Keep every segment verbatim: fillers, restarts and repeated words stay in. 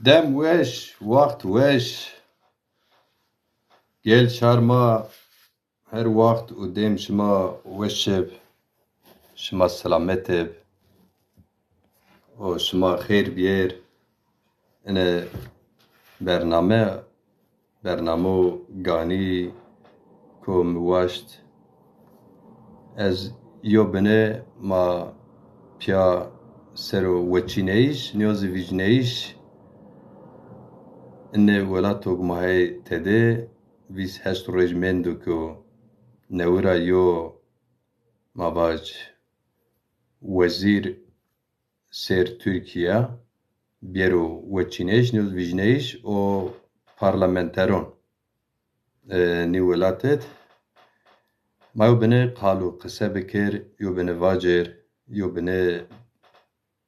Dem weş, waxt weş. Gel şar ma her waxt û dem şima weş ib, şima selamet ib û şima xêr biyêr. Ine bername, bernamo ganî ku mi waşt. Ez yo bine ma piya sero weçîneyîş, nîyo zî vîjneyîş ine welato ku ma hey tede vîst heşt roj mendo ku newi ra yo ma vaj wezîr sêr Tirkîya biyero weçîneyîş, nîyo vîjneyîş û parlamenteron, e, nî welat id. Ma yo bine qal û qise bikir, yo bine vacir, yo bine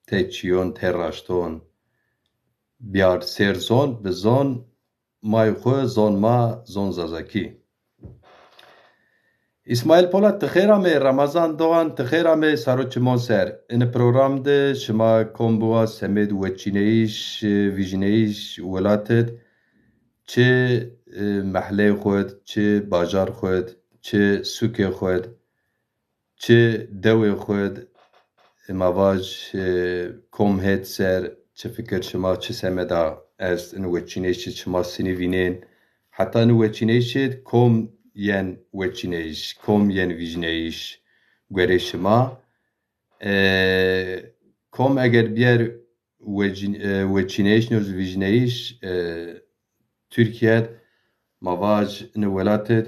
tey çîyon, tey raşton biyar sêr zon, bi zon may xwu, zon ma, zon Zazakî. Îsmaîl Polat, ti xêr amê. Ramazan Doğan, ti xêr amê, saro çimon ser. Ini program de şima kom biwa semêd weçîneyîş, vîjneyîş welat id, çi, e, mehley xwu d, çi bajar xwu d, çi sûkê xwu d, çi dewê xwu d, ma vaj, e, kom hêt ser, çi fikir şima, çi semeda est, in weçîneyîşî şima sinî vînên, heta in weçîneyîşî kom yen weçîneyîş, kom yen vîjneyîş guerê şima. E, kom eger biyer wecîn-, e, weçîneyîş, nîyo zî vîjneyîş, e, Tirkîye d, ma vaj ini welat id,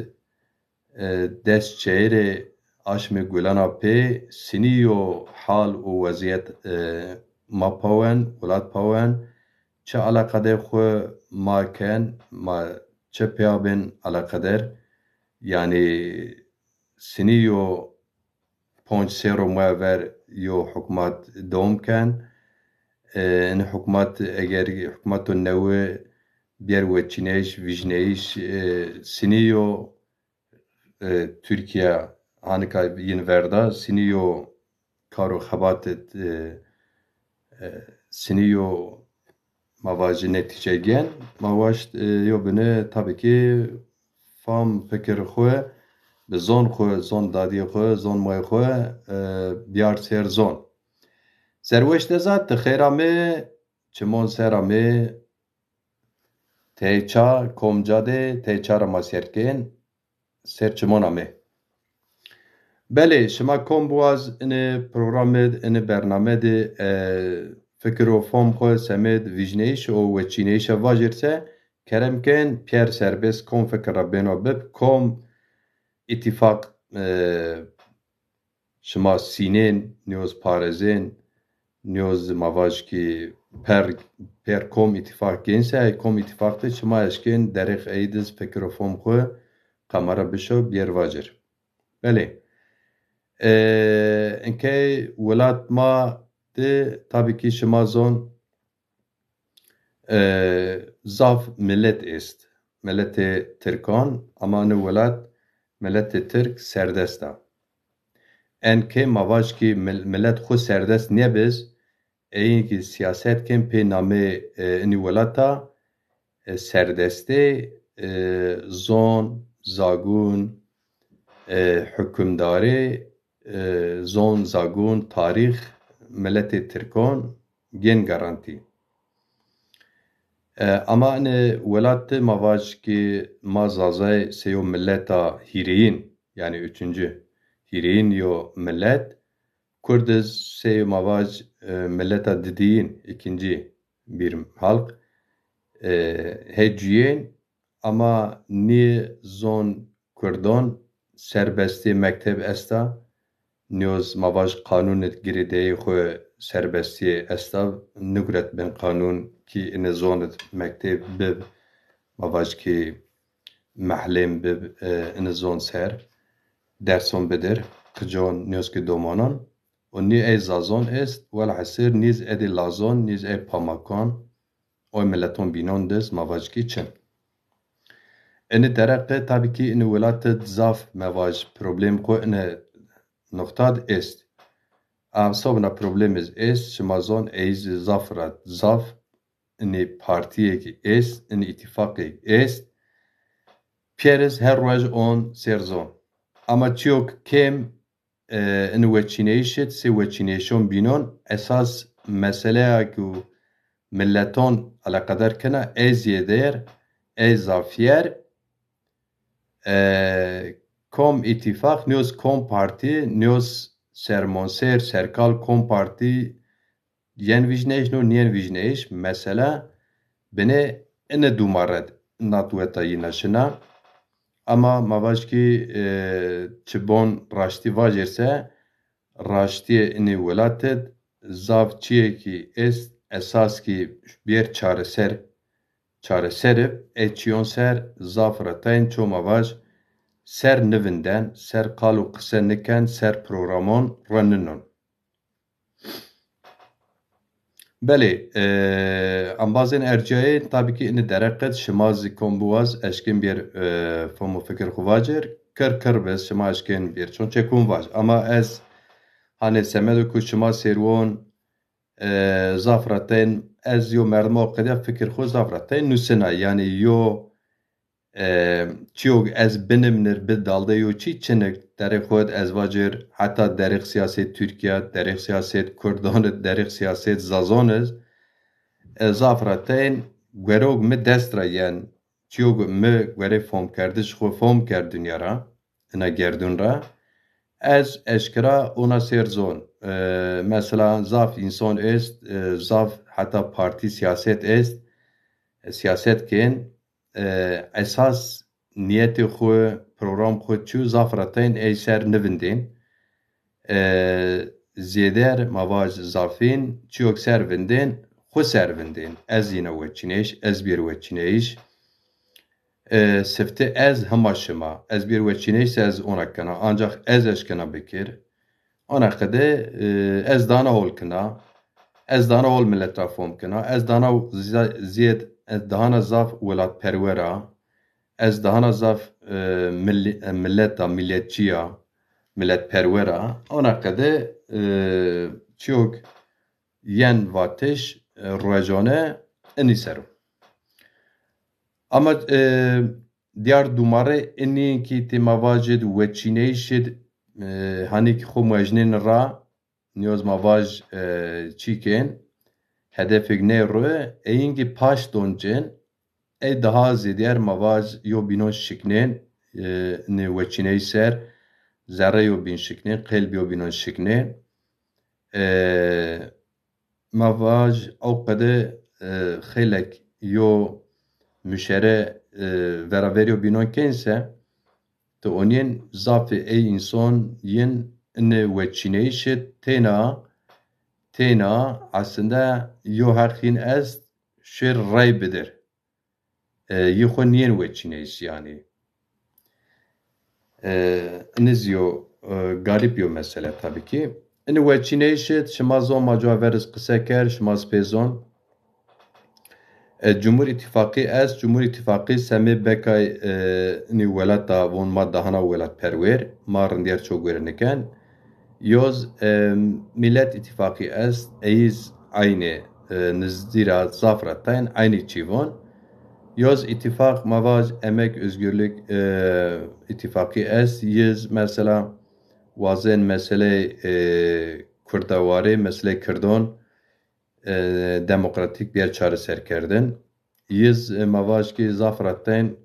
e, des çeyirê aşmê gulana pê sinî yo hal û wezîyet, e, ma pawen, welat pawen, çi eleqedê xwu ma ken, ma çi pêya bên eleqeder, yanî sinî yo ponc sê ro muya ver yo hukmat dewam ken. E, in hukmat eger hukmato newi biyer weçîneyîş, vîjneyîş, e, sinî yo, e, Tirkîya hanika yin verda, sinî yo kar û xebat id, e, e, sinî yo ma vajî netîce gen. Ma waşt, e, yo bine tabî kî fam fikir xwu, bi zon xwu, zon dadî xwu, zon may xwu, e, biyar ser zon. Serweş Deza, ti xêr amê, çimon ser amê, tey ça, kom ca de, tey ça ra ma ser kên, ser çimon amê. Belê, şima kom biwaz ini program id, ini bername de, e, fikir û fam xwu semêd vîjneyîş û weçîneyîşe vajêr se, kerem kên, piyer serbest kom fikir ra bêno bib, kom îtîfaq, e, şima sînên, nîyo zî parêzên, nîyo zî ma vaj kî per, per kom îtîfaq gên se, kom îtîfaq de şima eşkên derêq ey diz fikir û fom xwu qamara bişo biyêr vacir. Belê. E, inkey welat ma de tabî kî şima zon, e, zaf milet est. Miletê tirkan, ama ini welat miletê tirk serdest a. En ke ma vaj kî mil-, milet xwu serdest nêbiz, eyên kî sîyaset kên pê namê, e, inî welata, e, serdestê, e, zon, zagun, e, hukimdarê, e, zon, zagun, tarîx miletê tirkan gên garantî. E, ama ini welat de ma vaj kî ma Zazay sey yo mileta hîrêyin, yanî üçüncü, hîrêyin yo milet, Kurd iz sey ma vaj, e, mileta didîyin, ikinci bir halk, e, hê cuyên, ama nî zon Kurdan serbestî mekteb esta, nîyo zî ma vaj qanûn id girêdeyê xwu serbestî esta, niguret bin qanûn kî ini zon id mekteb bib, ma vaj kî mehlên bib, e, ini zon ser derson bidir, qicon, nîyo zî kî domanan. Û nî ey Zazon est, welhesir nî zî edê Lazon, nî zî ey Pamakan, oy mileton bînon diz ma vaj kî çin. Ini dereqe tabî kî ini welat id zaf mevaj problem xwu ini nuqta d est. Am sobna problem iz est, şima zon ey zî zaf ra zaf inî partîyêk est, inî îtîfaqêk est. Pîyeriz her ruej on sêr zon. Ama çîyok kêm e, in weçîneyişî, sê weçîneyişon bînon, esas meseleya ku milleton eleqedar kena, ey zêder, ey zafîyer, e, kom îtîfaq, nîyoz kom partî, nîyoz sermonser, serkal kom partî, yen vîjneyîş, no nîyen vîjneyîş, mesela binê ine dûmare natweta yîna şina. Ama ma vaj kî, e, çi bon raştî vajêr se, raştîyê inî welat id zaf çîyê kî est, esas kî bêr çareser, çareser ib, ê çîyon ser zaf ra tayn ço ma vaj ser nivinden, ser qal û qise niken, ser programon ra ninon. Belê, e, embazên ercîyayên, tabî kî ini dereqet şima zî kom biwaz, eşkên bêr, e, fom û fikir xwu vacir, kir kir biz, şima eşkên bêr çon çekûn vac. Ama ez hanê semedo ku şima sêrwon, e, zaf ra tên, ez yo merdimo qedîya fikir xwu zaf ra tên nusina. Yanî yo e, çîyok ez binimnir bi dalde yo çî çinik derê xwu id ez vacir, heta derêx sîyaset Tirkîya, derêx sîyaset Kurdan id, derêx sîyaset Zazon iz, e, zaf ra tên guerok mi dest ra yen, çîyok mi guerê fomkerdiş xwu fom kerd dinya ra, ina gerdûn ra. Ez eşkera ona sêr zon. E, mesela zaf înson est, e, zaf heta partî sîyaset est, e, sîyaset kên, e, esas nîyetê xwu, program xwu çi zaf ra tên ey ser nivindên. E, zêder ma vaj zafîn, çîyok ser vindên, xwu ser vindên. Ez yîna weçîneyîş, ez bêr weçîneyîş. E, sifte ez hima şima. Ez bêr weçîneyîş se ez ona kena. Ancax ez eşkena bikir. Ona qede, e, ez dana hol kena. Ez dana hol millet ra fom kena. Ez dana za-, zêd, ez dahana zaf welatperwer a. Ez dahana zaf, e, milli-, e, millet a, milletçî ya, milletperwer a. Ona qede, e, çîyok yen vatiş, e, ruejane inî ser o. Ama, e, diyar dûmare inî kî ti ma vacid weçîneyişid, e, hanî kî xwu muejnên ra, nîyoz ma vaj, e, çîkên, hedefêk nê ru, eyîn kî paş doncên, ey daha zêdîyer ma vaj yo bînon şiknên, e, inî weçîneyîş ser, zerre yo bîn şiknên, qelb yo bînon şiknên. E, ma vaj ew qede, e, xeylek yo muşere, e, veraverî yo bînon kên se, ti onîyên zafê ey înson yên inê weçîneyîşê têna, têna aslında yo heq hîn est şêr rey bidir. E, yî xwu nîyên weçîneyîş yanî. E, ini zî yo, e, garîb yo mesele tabî kî. Ini weçîneyîşê şima zon ma cuwa ver iz qise kerd, şima zî pê zon. E, Cumhur Îtîfaqî est, Cumhur Îtîfaqî semê bekay, e, inî welata von ma dahana welatperwer, ma rindîyer ço guere niken. Yoz, e, Millet Îtîfaqî est, eyiz aynî, e, nizdî ra zaf ra tayn aynî çî von. Yoz îtîfaq ma vaj Emek Özgürlük, e, Îtîfaqî est, yiz mesela wazên meseley, e, Kurdawarê, meseley Kirdon, e, demokratîk bîyer çareserkerdin. Yiz, e, ma vaj kî zaf ra tên,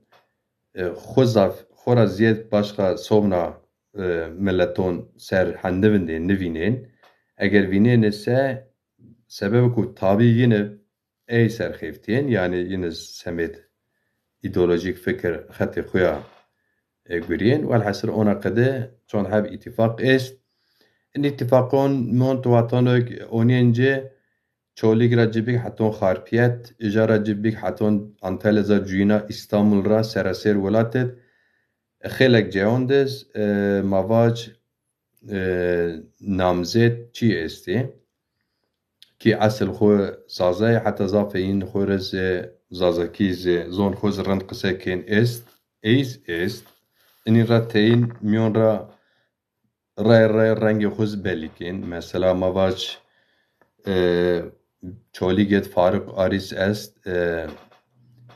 e, xwu zaf, xwu ra zîyed başqa sobna, e, mileton ser hen nivindên, nivînên. Eger vînêne se, sebeb ku tabî yine ey ser xeftîyên, yanî yine semêd îdeolojîk fikir xetê xwu ya, e, gurîyên. Welhasil ona qede çond heb îtîfaq est. In îtîfaqon mont watanog onîyên ci, Çolîg ra cibîk heton Xarpiyet, îja ra cibîk heton Antalya za cuyîna Îstanbul ra seraser welat id, xeylek ceyon diz, e, ma vac, e, namzet çî estî. Kî esil xwu Zaza yê, heta zafê yin xwu rê zî Zazakî zî zon xwu zî rind qise kên est, eyiz est. Inî ra teyin mîyon ra rey rey rengê xwu zî belî kên. Mesela ma vac, e, Çolîg id Faruk Aris est, e,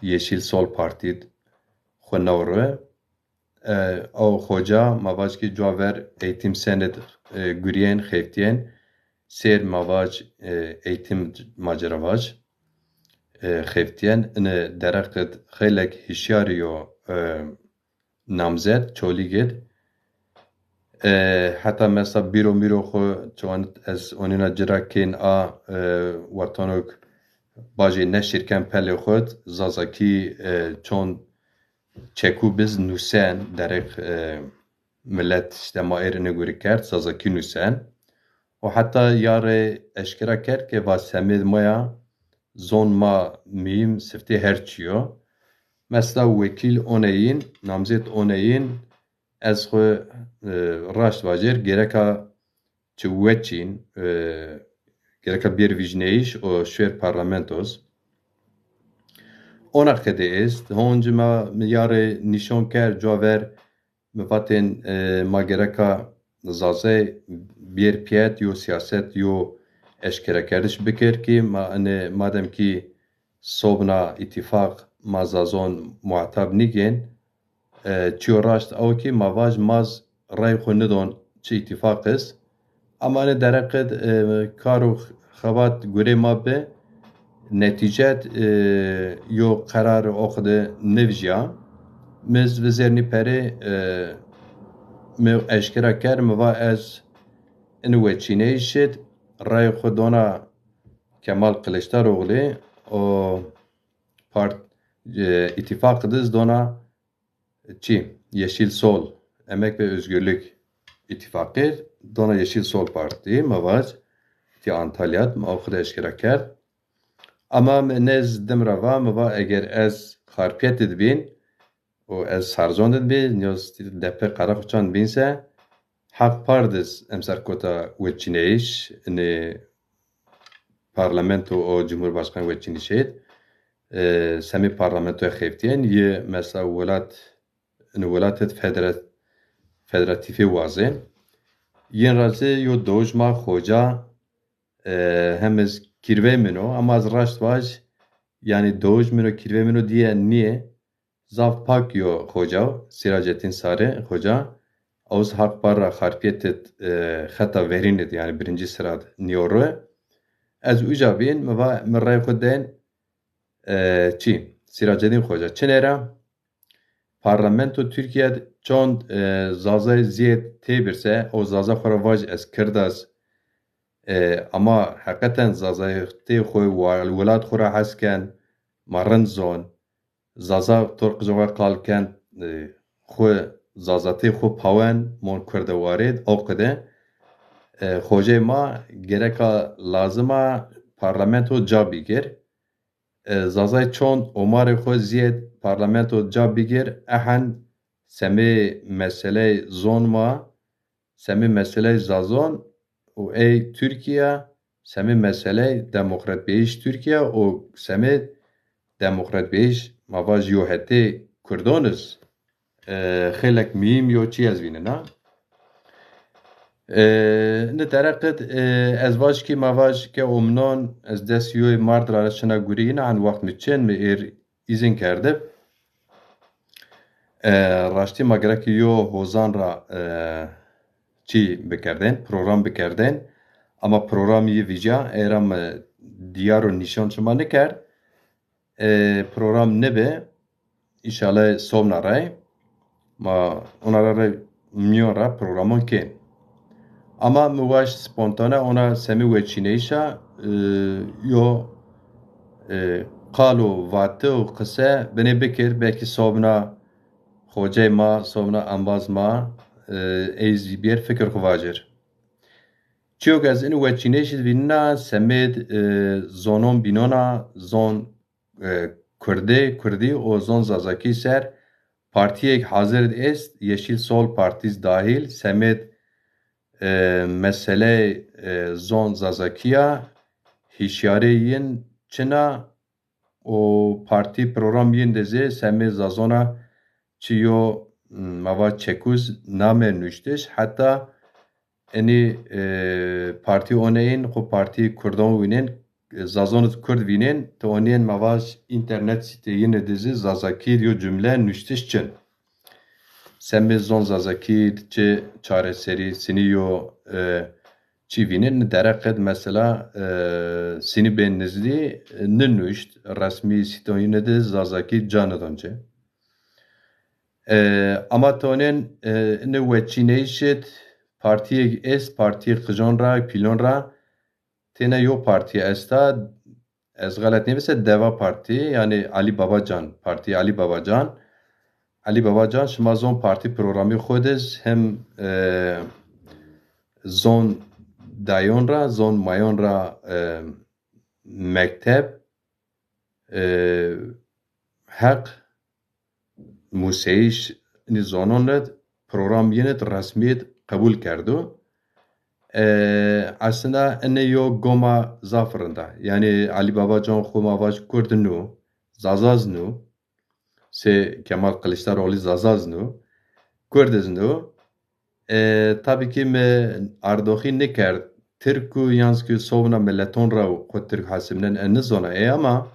Yeşil Sol Partî xwu newro. E, ew xoca ma vaj ki cwa ver eğitim sened, e, guriyên, xeftiyên, sêr ma vaj, e, eğitim ma ci ra vaj, e, xeftiyên, ini dereq id xeylek hişyarî yo, e, namzet, Çolîg id. E, heta mesela bîro mîro xwu çiwanit ez onîna ci ra kên a, e, wertanok bajê neşîrken pelê xwu d, Zazakî, e, çond çekû biz nusen, dereq, e, milet işte ma êr ini gurî kerd, Zazakî nusen. O heta ya rê eşkera kerd ke va semêd ma ya, zon ma muhîm, siftê her çî yo. Mesela wekîl oneyîn, namzet oneyîn, ez xwu, e, raşt vajêr, gereka çi weçîn, e, gereka bêr vîjneyîş û şuêr parlamentos. Ona qede est, honci ma mi ya rê nîşon kerd, cwa ver mi vatên, e, ma gereka Zazay bêr piyet yo siyaset yo eşkerekerdiş bikir ki ma, ene, madem ki sobna îtîfaq ma Zazon muhatab nîgên, e, çiyo raşt ew ki ma vaj ma z rey xwu nidon çi îtîfaq iz. Ama ene dereq id, e, kar û xebat gurê ma bi, netîcet, e, yo qerar oxide nivjya. Mi z vizêr nî perê, e, mi eşkera kerd, mi va ez in weçîneyîş id rey xwu dona Kemal Kılıçdaroğlu û part, e, îtîfaq id iz dona çi? Yeşil Sol, Emek ve Özgürlük îtîfaqî, dona Yeşil Sol Partî, ma vac, ti Antalya d, ma xwu de eşkera kerd. Ama mi nez dim ra va, mi va eger ez Xarpiyet id bîn û ez Sarzon id bî, nîyo depe Qaraxuçan bîn se, Haq Par d iz emser kota weçîneyîş, inê parlamento û cumhurbaşkan weçînîşê d, e, semê parlamentoya xeftîyen, yi mesela welat, in welat id federa-, federatîfê wazê. Yin ra zî yo dowij ma xoca, e, hem iz kîrvey min o, ama ez raşt vaj, yanî dowij min o, kîrvey min o diye nîyê. Zaf pak yo xoca, Sîracetîn Sarî xoca. Ew z Haq Par ra Xarpiyet id, e, xeta verîn id, yanî birincî sira d nîyo ro. Ez uca bîn, mi va, mi rey xwu dên, e, çi? Sîracedîn xoca. Çinê ra? Parlamento Tirkîye d çond, e, Zazay zîyed têbir se, o Zaza xwu ra vaj ez Kird a z, e, ama heqeten Zazayetê xwu wa-, welat xwu ra hes ken, ma rind zon. Zaza tor qicoxe qal ken, e, xwu Zazatê xwu pawen, mon Kurde warêd, o qide. E, xocey ma gereka lazim a parlamento ca bigir. E, Zazay çond omarê xwu zîyed parlamento ca bigir, ehen semê meseley zon ma, semê meseley Zazon û ey Tirkîya, semê meseley demokratbîyîş Tirkîya û semê demokratbîyîş ma vaj yo hetê Kurdon iz, e, xeylek muhîm yo çî ez vînena. E, ni dereq id, e, ez vaj ki ma vaj ke omnon ez des yoy mard ra şina gurî yina, an wext mi çin mi êr îzin kerdib. E, raştî ma gerek yo hozan ra, e, çî bikerdên, program bikerdên. Ama program yi vîca, ey ra mi diyar û nîşan şima nikerd. E, program nibi, înşallah sobna rey. Ma ona ra rey mîyon ra programon kên. Ama mi waşt spontane ona semî weçîneyîşa, e, yo, e, qal û vate û qise binê bikir, belkî sobna xocey ma, sobna embaz ma, e, ey zî bîyer fikir xwu vacir. Çîyo ke ez in weçîneyîşî vînena, semêd, e, zonon bînona, zon, e, kurdê, kurdî û zon zazakî ser partîyêk hazir est, Yeşil Sol Partî z dahîl, semêd, e, meseleyê, e, zon zazakî ya hîşyarê yin çin a û partî program yin de zî semê zazon a çi yo, m, ma va çekûz name nuştiş. Heta enî, e, partî oneyîn xwu partî kurdon wînên, Zazon id Kurd vînên, ti onîyên ma vaj înternet sîteyîne de zî Zazakî yo cumle nuştiş çin. Semê zon Zazakî çi çareserî, sinî yo, e, çi vînên, ni dereqet mesela, e, sinî bên nizdî, e, ninuşt, resmî sîteyîne de Zazakî ca nidon ci. E, ama ti onên, e, ini weçîneyişit partiyê est, partiyê qijon ra, pîlon ra, têne yo partî esta, ez xelet nêbise Deva Partî, yanî Alî Babacan, Partî Alî Babacan. Alî Babacan, şima zon partî programî xo de z hem, e, zon dayon ra, zon mayon ra, e, mekteb, e, heq museyîş inî zonon id program yin id resmî id qebul kerdo. E, aslında ine yo goma zaf rind a. Yanî Alî Babacan xo ma vaj Kurd nû, Zazaz nû. Sê Kemal Kiliçdaroglu Zazaz nû, Kurd iz nû. E, tabî ki mi ardoxî nikerd. Tirk û yan zî ki sovna mileton ra û xwu Tirk hesibnen e nizona ê ama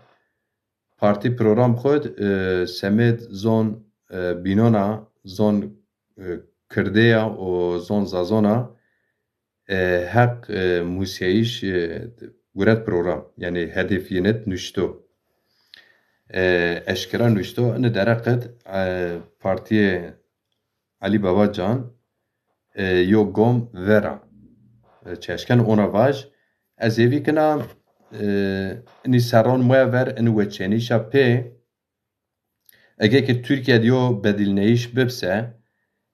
partî program xwu d, e, semêd zon, e, bînona, zon, e, kirdeya û zon zazona, e, heq, e, museyîş, e, guret program, yanî hedef yin id nuşto. E, eşkera nuşto, ini dereq id, e, partiyê Alî Babacan, e, yo gom vera. E, çeşken ona vaj, ez hêvî kena, e, inî serron muya ver, ini weçenîşa pê, ege ki Tirkîye de yo bedilneyîş bibse,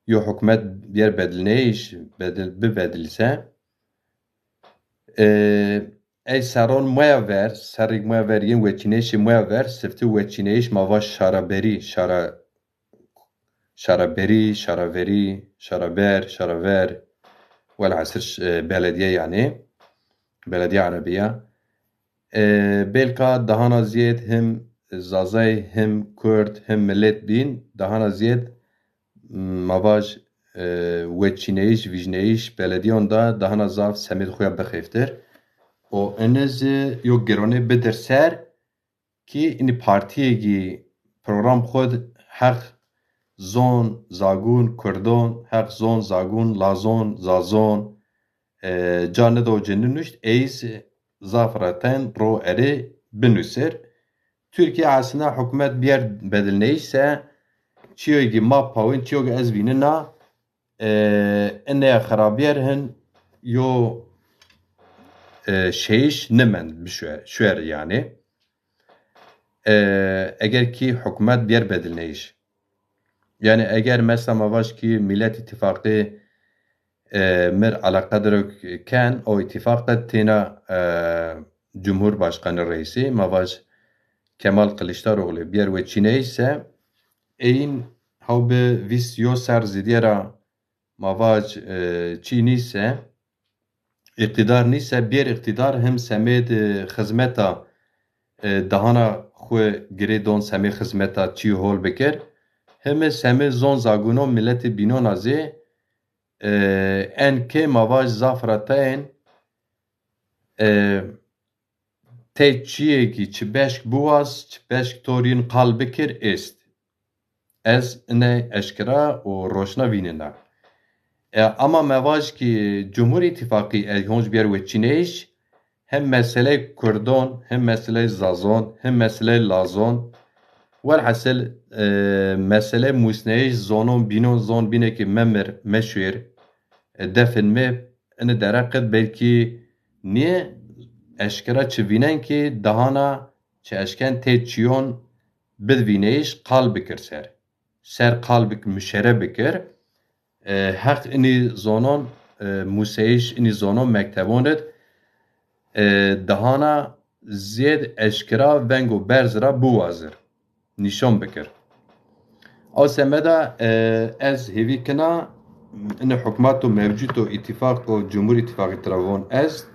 yo hukmet biyer bedilneyîş, bedil, bibedilse, e, ey serron muya ver, serrîk muya ver, yên weçîneyîşê muya ver, sifti weçîneyîş ma va şaraberî, şara, şaraberî, şaraverî, şaraber, şaraver, welhasil, e, belediye yanî, belediye erebî ya. E, belka dahana ziyêd him Zazay, him Kurd, him milet bîn, dahana ziyêd, m, ma vaj, e, weçîneyîş, vîjneyîş belediyon da dahana zaf semêd xo ya bixeyftir. O ene zî yo gironê bidir ser ki inî partiyê gî program xo d heq zon, zagûn, kurdon, heq zon, zagûn, lazon, zazon, e, ca nido ci ninuşt, ey zî zaf ra ten ro erê binusir. Tirkîye aslında hukmet biyer bedilneyîş se, çiyo ki ma pawên, çiyo ki ez vînina, e, ineye xirabiyer hin yo, e, şeyiş nimend bişuer, şuer yanî. E, eger ki hukmet biyer bedilneyîş. Yanî eger mesela ma vaj ki Millet Îtîfaqî, e, mir eleqedar ken, o îtîfaq de têna, e, Cumhurbaşkanı reîsî, ma vaj Kemal Kiliçdaroglu biyer weçîneyîş se, eyin haw bi vîst yo ser zîdîye ra ma vaj, e, çî nîse, îqtîdar nîse, biyer îqtîdar him semêd, e, xizmeta, e, dahana xwu girê don semê xizmeta çî hol bikir. Him semê zon zagûnon miletê bînona zî, e, en kê ma vaj zaf ra tayên, e, tey çîyê kî çi beşk biwaz, çi beşk tor yin qal bikir êst. Ez ine eşkera û roşna vînena. E, ama me vaj kî Cumhur Îtîfaqî ey honc biyer weçîneyîş, hem meseley kurdon, hem meseley zazon, hem meseley lazon. Welhasil, e, meseley musneyîş zonon bînon, zon bîne kî memir, meşwêr, e, defin mê, ini dereqet belkî nîye eşkera çi vînen kî dahana çi eşken tê çîyon bid vîneyîş qal bikir ser. Ser qal bik-, muşere bikir. E, heq inî zonon, e, museyîş inî zonon mektebon id, e, dahana zêd eşkera veng û berz ra biwazir, nîşon bikir. Aw semeda, e, ez hêvî kena ini hukmato mevcuto îtîfaqo Cumhur Îtîfaqî tira von est,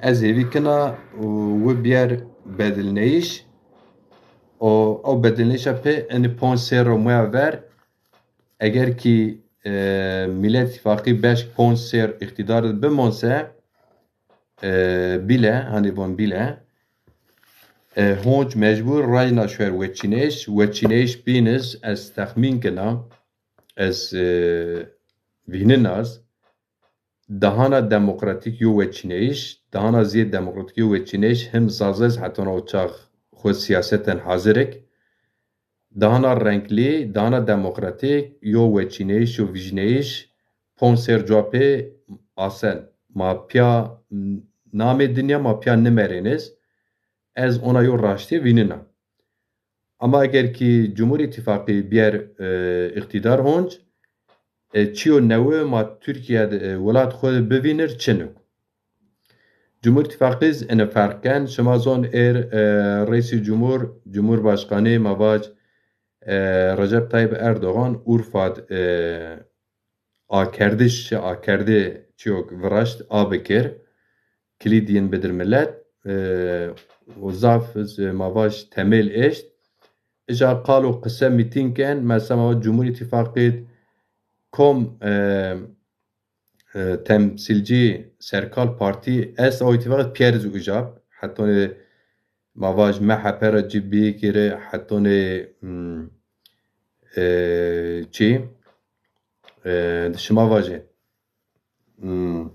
ez hêvî kena û wi biyer bedilneyîş û ew bedilneyîşa pê ini ponc sêr ro muya ver, eger kî, e, Millet Îtîfaqî beşk ponc sêr îqtîdar id bimonse, e, bîle, hanî von bîle, E, honc mecbur rayna şuer weçîneyîş. Weçîneyîş bîniz ez texmîn kena, ez, e, vîninaz. Dahana demokratîk yo weçîneyîş, dahana zîyê demokratîk yo weçîneyîş him zazez hetona o çax xwu sîyaseten hazirek. Dahana renklî, dahana demokratîk yo weçîneyîş, yo vîjneyîş, ponc ser cuwa pê asen. Ma pîya namê dinya ma pîya nimerêniz. Ez ona yo raştî vînina. Ama eger kî Cumhur Îtîfaqî bîyer, e, îqtîdar honc, e, çîyo newe ma Tirkîye de, e, welat xwu de bivînir çin o. Cumhur Îtîfaqî z ene ferq ken. Şima zon êr, e, Reîsî Cumhur, Cumhurbaşkanî ma vac, e, Recep Tayyip Erdogan Urfa d, e, akerdiş, akerdê çîyo viraşt, a bikir, kilîd yin bidir milet, e, û zaf, e, ma vaj temêl eşt. Îja qal û qise mîtîng ken, mesela ma vaj Cumhur Îtîfaqî d kom, e, e, temsîlcî serkal partî est, o îtîfaq pîyer zî uca b. Hetonê ma vaj M H P ra ci bîyê gêre, hetonê, hmm, e, çî, e, di şima vajê. Hmm.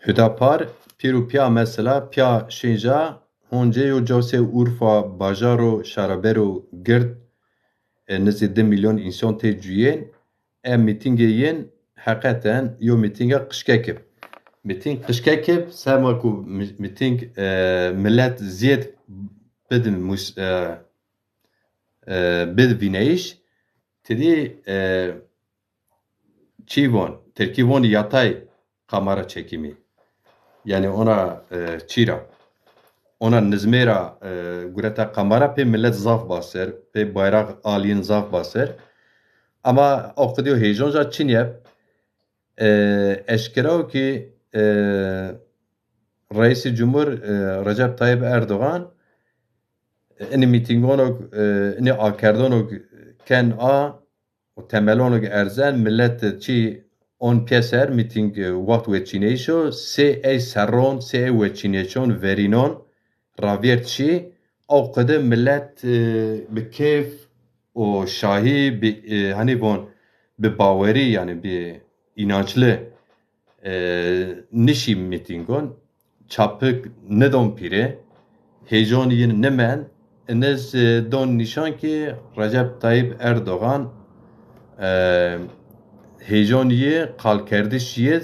Hüdapar, pîr û pîya mesela, pîya şênca, honcê yo cawsê Urfa, bajaro, şarabero gird, e, nizdî di milyon însan tê cuyên, e, mîtîngê yin heqeten yo mîtînga qişkek ib. Mîtîng qişkek ib, sema ku mî-, mîtîng, e, milet zîyed bid mus-, e, e, bid vîneyîş, tidî, e, çî von, tirkî von yatay kamera çekimi. Yanî ona, e, çî ra. Ona nizmê ra, e, gureta kamera pê milet zaf baser, pê bayraq alîn zaf baser. Ama o qidîyo heyecan ja çinî yeb. E, eşkera o ki, e, Reîsî Cumhur, e, Recep Tayyip Erdogan, e, inî mîtîngono, e, inî akerdono ken a, û temelonêk erzen, milet çî on pîyeser mîtîng, e, wext weçîneyîş o, sê ey serron, sê ey weçîneyîşon verînon ravêrd şî, ew qide milet, e, bi keyf û şahî, bi, e, hanî von, bi bawerî, yanî bi înançli, e, nişî mîtîngon. Çapik nidon pîre, heyecan yin nimend, iniz, e, don nîşan ki Recep Tayyip Erdogan, e, heyecan yi, qalkerdiş yi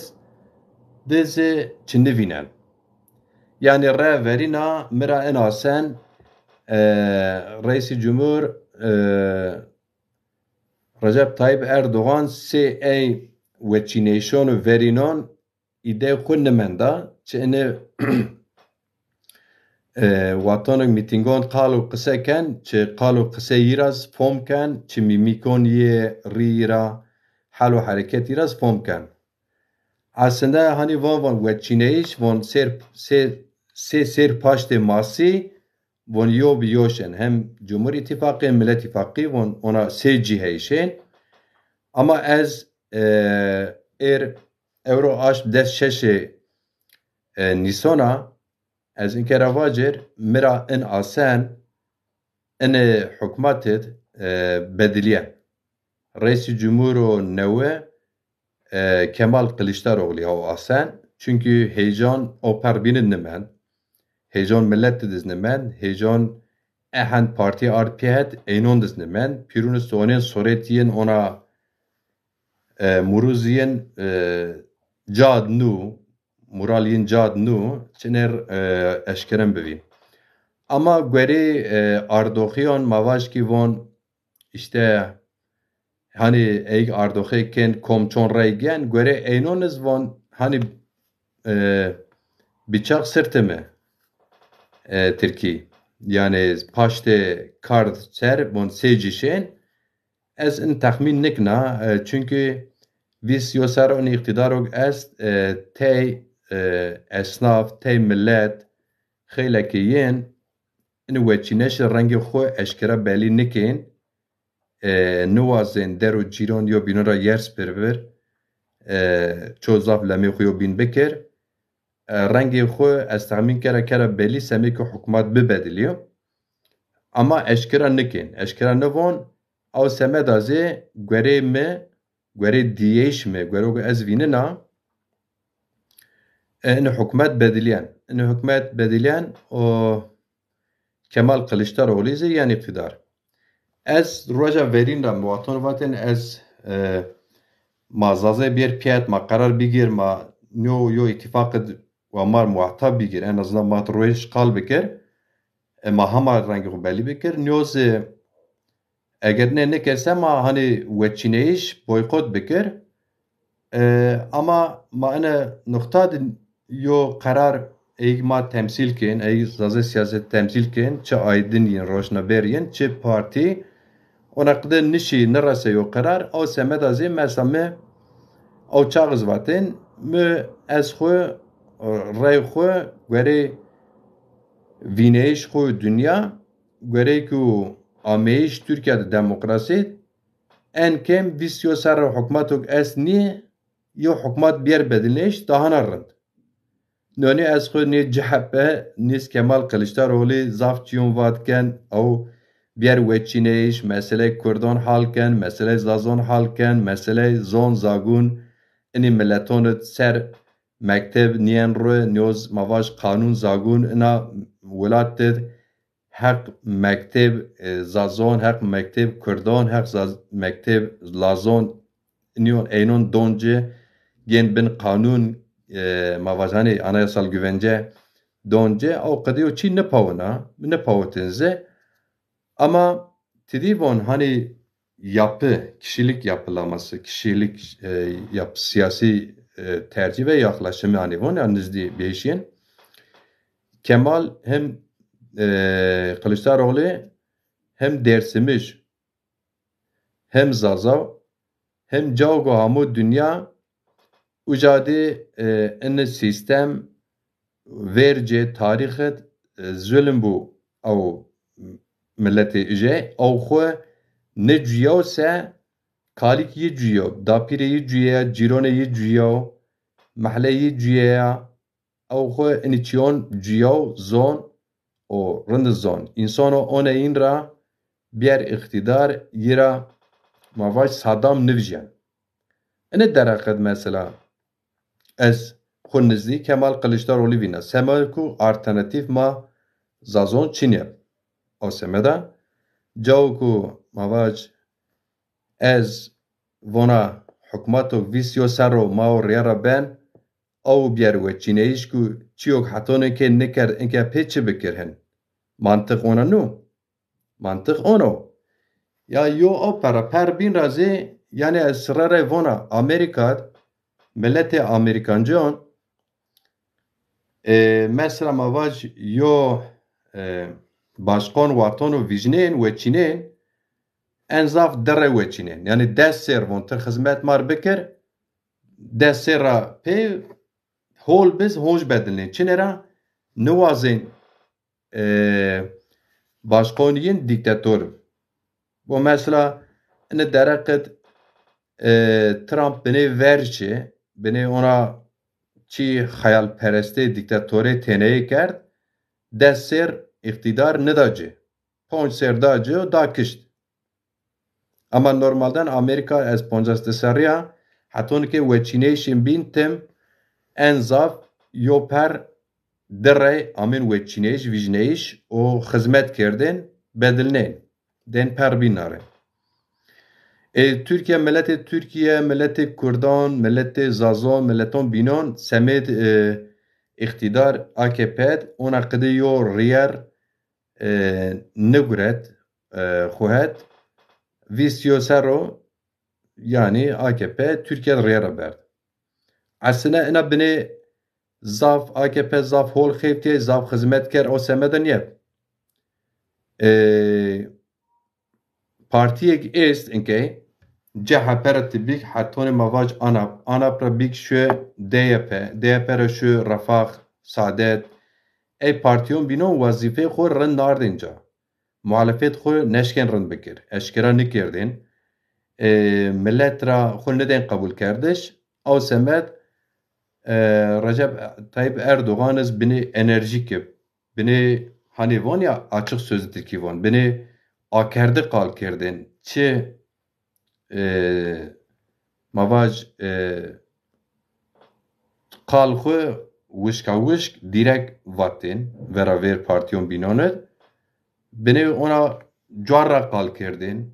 de zî çi nivînen. Yanî re verîna mi ra en asen, e, Reîsî Cumhur, e, Recep Tayyip Erdogan sê ey weçîneyîşon û verînon îdey xwu nimenda, çi inê, e, watonik mîtîngon qal û qise ken, çi qal û qise yi ra z fom ken, çi mîmîkon yi, rî yi ra, hal û hereket yi ra z fom ken. Aslında hanî von, von weçîneyîş, von sêr, sê, sê sêr paştê masî, von yo bi yo şên. Hem Cumhur Îtîfaqî hem Millet Îtîfaqî von ona sê cîheyî şên. Ama ez, e, êr ewro aşm des şeşê, e, Nîsona, ez inkera vacir, mi ra in asen, inê hukmatid, e, bedilîyen. Reîsî Cumhuro newe, e, Kemal Kiliçdaroglu ya o asen. Çunkî heyecan o per bînid nimend. Heyecan millet diz nimend. Heyecan ehend partî ard pî het eynon diz nimend. Pîrûn sonên soret yin ona, e, muruz yin, e, cad nû, mural yin cad nû, çiner, e, eşkeren bivîn. Ama guerê, e, ardoxiyon ma vaj ki von, işte, hani eyg ardoxê kên kom çon rey gen, guerê eynon iz von, hani, e, bıçak sırtıma, e, Tirkî. Yani paştê kard ser von sê cî şên, ez in texmîn nikna, e, çunkî vîst yo serr in îqtîdarok est, e, tey, e, esnaf, tey millet, xeylekê yên in weçîneşi rengê xwu eşkera belî nikên, e, niwazên der û cîron yo bînon ra yers pir vir, e, ço zaf lemê xwu yo bîn bikir. e, rengê xwu ez texmîn kera kera belî semê ku hukmat bibedilîyo. Ama eşkera nikên, eşkera nivon, ew semeda zê guerê mi, guerê dîyeyîş mi, guero ku ez vînina, e, ini hukmet bedilîyen. Ini hukmet bedilîyen û Kemal Kiliçdaroglu zî yen îqtîdar. Ez roja verîn ra mi wexton vatên ez, e, ma Zazay bêr piyet, ma qerar bigir, ma nîyo yo îtîfaqid wa mar muhatap bigir, en azından ma roj qal bikir, e, ma hema rengê xwu belî bikir. Nîyo zî eger nê nikir se ma hanî weçîneyîş boykot bikir. E, ama ma ene nuqta di yo qerar ey ma temsîl kên, ey Zazê siyaset temsîl kên, çi aydin yên, roşnaber yên, çi partî, ona qide nişî nirese yo qerar, ew semeda zî mesela mi ew çax iz vatên, mi ez xwu, rey xwu, guerê vîneyîş xwu dinya, guerê ku ameyîş Tirkîya de demokrasî, en kêm vîst yo serre hukmatok est nî, yo hukmat bîyer bedilneyîş daha na rind. Nonî ez xwu nî C H P, nî Kemal Kiliçdaroglu zaf çîyon vat ken, ew bîyer weçîneyîş, meseley Kurdan hal ken, meseley Zazon hal ken, meseley zon, zagun, inî mileton id ser mekteb nîyen ro, nîyo z-, ma vaj qanûn, zagun ina welat id heq mekteb, e, Zazon, heq mekteb Kurdan, heq Zaz-, mekteb Lazon, nîyon eynon don ci, gên bin qanûn, e, ma vajanê anayasal güvence don ci, ew qedîyo çî nipawina, nipawitin zî. Ama ti dî von hanî yapı, kişilik yapılaması, kişilik, e, yap-, siyasi, e, tercih ve yaklaşımı hanî von ya nizdî bêşîn. Kemal hem, e, Kılıçdaroğlu hem Dersimij, hem Zazaw, hem cawo go hamo dinya uca dî, e, ini sîstem vercê tarîxit, e, zulm bû ew miletê ije, ew xwu nêcuyaw se kalîk yi cuyaw, dapîrê yi cuyeya, cîronê yi cuyaw, mehle yi cuyeya, ew xwu inî çîyon cuyaw zon û rind zon. Însono one în ra bîyer îqtîdar, yi ra ma vaj Saddam nivijyen. Ini dereqet mesela ez xwu nizdî Kemal Kılıçdaroğlu vîna. Sema ku alternatîf ma Zazon çinî. O semeda cawo ku ma vaj ez vona hukmato vîst yo serro ma o rîya ra ben, ew bîyer weçîneyîş ku çîyok hetonê ke nikerd inke pê çi bikir hin. Mantiq ona nû. Mantiq ono. Ya yo ew pera per bîn ra zî, yanî ez sirre re vona Amerîka, miletê Amerîkancon, e, mesela ma vaj yo, e, başqon wextono vîjnên, weçînên, en zaf di re weçînên. Yanî des sêr von ti xizmet mar bikir, des sêr ra pê hol biz honc bedilnên. Çinê ra niwazên, e, başqon yin dîktator. Bo mesela ini dereqet, e, Trump binê verçê, binê ona çî xeyalperestê dîktatorê têneyê kerd, des sêr îqtîdar nida ci. Ponc sêr da ci û da kişt. Ama normalden Amerîka ez poncas di serrî ya, hetonike weçîneyîşên bîn tim en zaf yo per di rey amên weçîneyîş, vîjneyîş û xizmet kerdên bedilnên. Dên per bîn nare. E, Tirkîye, miletê Tirkîye, miletê Kurdan, miletê Zazon, mileton bînon semêd, e, îqtîdar A K P ona qidê yo rîyer, e, niguret, e, xwu het, vîst yo serro, yanî A K P Tirkîye rê ra berd. Esline ina binê zaf A K P zaf hol xeftîye, zaf xizmet ker, o semede nîye. E, partîyêk est inkey, C H P ra ti bîk hetonê ma vac ANAP, ANAP ra bîk şû D Y P, D Y P ra şû Refah, Saadet. Ey partîyon bînon wezîfeyê xwu rind nardên ca. Muhalefet xwu neşkên rind bikir. Eşkera nikerdên. E, milet ra xwu nidên qebulkerdiş. Ew semed e, Recep Tayyip Erdoğan iz binê enerjîk ib. Binê, hanî von ya, açık sözlü Tirkî von. Binê akerdi qal kerdên. Çi, e, ma vaj, e, qal xwu wişka wişk dîrek vatên vera vêr partîyon bînon id. Binê ona cuar ra qal kerdên.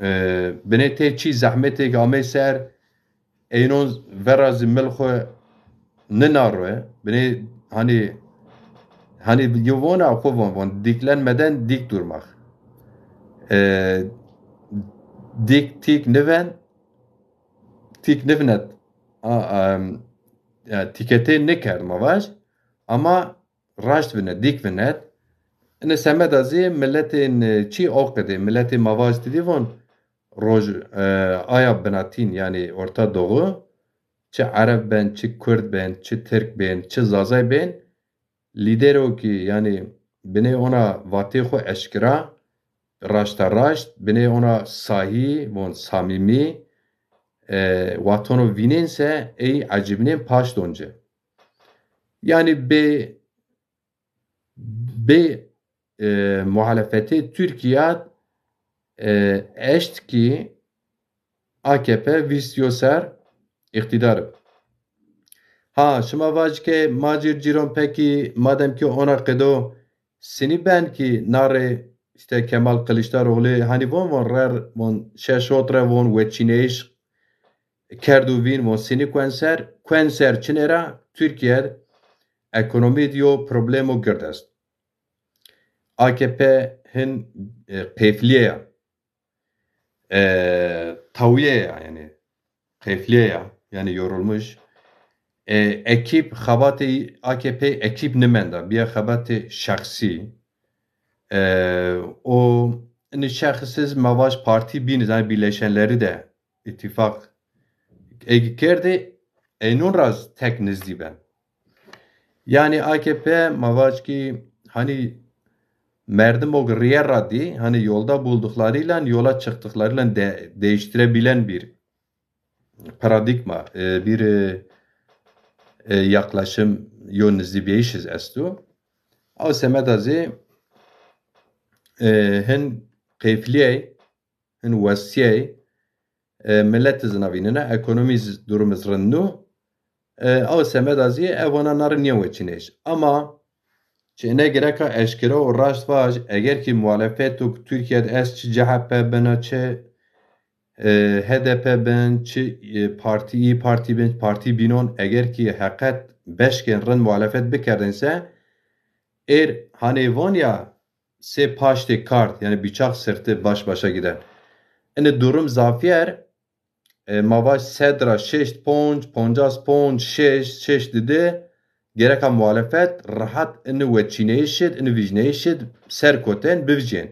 E, binê tê çî zehmetêk amey ser, eynon vera zî mil xwu nina ro. Binê, hanî, hanî yo vona xwu von, von diklenmeden dik durmak. E, dik tik niven, tik nivinet. A, em, ya, tiketê nikerd ma vaj. Ama raşt vine, dik vinet. Ine semeda zî miletên, e, çî o qidê, miletê ma vaj ti dî von, roj, e, aya binatîn, yanî Orta Doğu, çi Ereb bên, çi Kurd bên, çi Tirk bên, çi Zazay bên, lîdero kî, yanî binê ona vatê xwu eşkira, raşta raşt, binê ona sahî, von samîmî, e, watono vînên se ey ecibnên paşt onci. Yanî bê, bê, e, muhalefetê Tirkîya, e, eşt kî A K P vîst yo ser îqtîdar ib. Ha, şima vaj ke ma cîr cîron pekî, madem ki ona qedo sinî ben ki narê işte Kemal Kılıçdaroğlu, hanî von von rer von şeş ot re von weçîneyîş kerd û vîn von sinî kuen ser, kuen ser çinê ra Tirkîye ekonomî di yo problemo gird est. A K P hin, e, qeyflîye ya. E, tawîye ya, yanî qeyflîye ya, yanî yorulmuş. E, ekîp, xebatê A K P ekîp nimenda, bîya xebatê şexsî. E, o, inî şexsiz ma vaj partî bîn, zanî birleşenleri de îtîfaq eg kerdê, eynûn ra tek nizdî ben. Yanî A K P ma vaj kî hanî merdimo rîye ra dî, hanî yolda bulduklarıyla yola çıktıklarıyla de, değiştirebilen bir paradigma, e, bir, e, e, yaklaşım yo nizdîbîyayîşiz esto. Aw semeda zî, e, hin qeyflîyey, hin wesîyey, e, milet zî na vînena, ekonomî zî durum iz rind nû. E, aw semeda zî ev vana na ri nîya weçîneyîş. Ama çi ine gereka eşkera û raşt vaj, eger kî muhalefet û Tirkîye de est, çi C H P bena, çi, e, H D P bin, çi, e, partî, İYİ Partî bin, partî bînon, eger kî heqet beşkên rind muhalefet bikerdên se, êr hanê von ya, sê paştê kard, yanî bıçak sırtı baş başa giden. Ini durum zafîyer, e, ma vaj sed ra şeşt ponc, poncas ponc, şeş, şeş didi, gereka muhalefet rahat ini weçîneyişid, ini vijneyişid ser koten bivijên.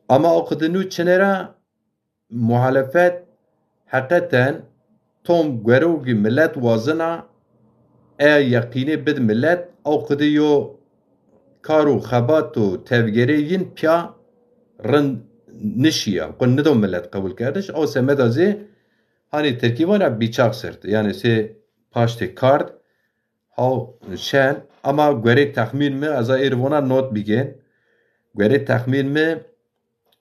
Ama o qidi nû çinê ra muhalefet heqeten tom guero ki milet wazena, e, yeqînê bid milet, o qidi yo kar û xebat û tevgerê yin pîya rind nişîya. Qo nido milet qebul kerdiş. O semeda zî hanî Tirkî vana bıçak sırtı. Yanî sê paştê kard, haw şen, ama guerê texmîn mi, ez a êr vona not bigên. Guerê texmîn mi,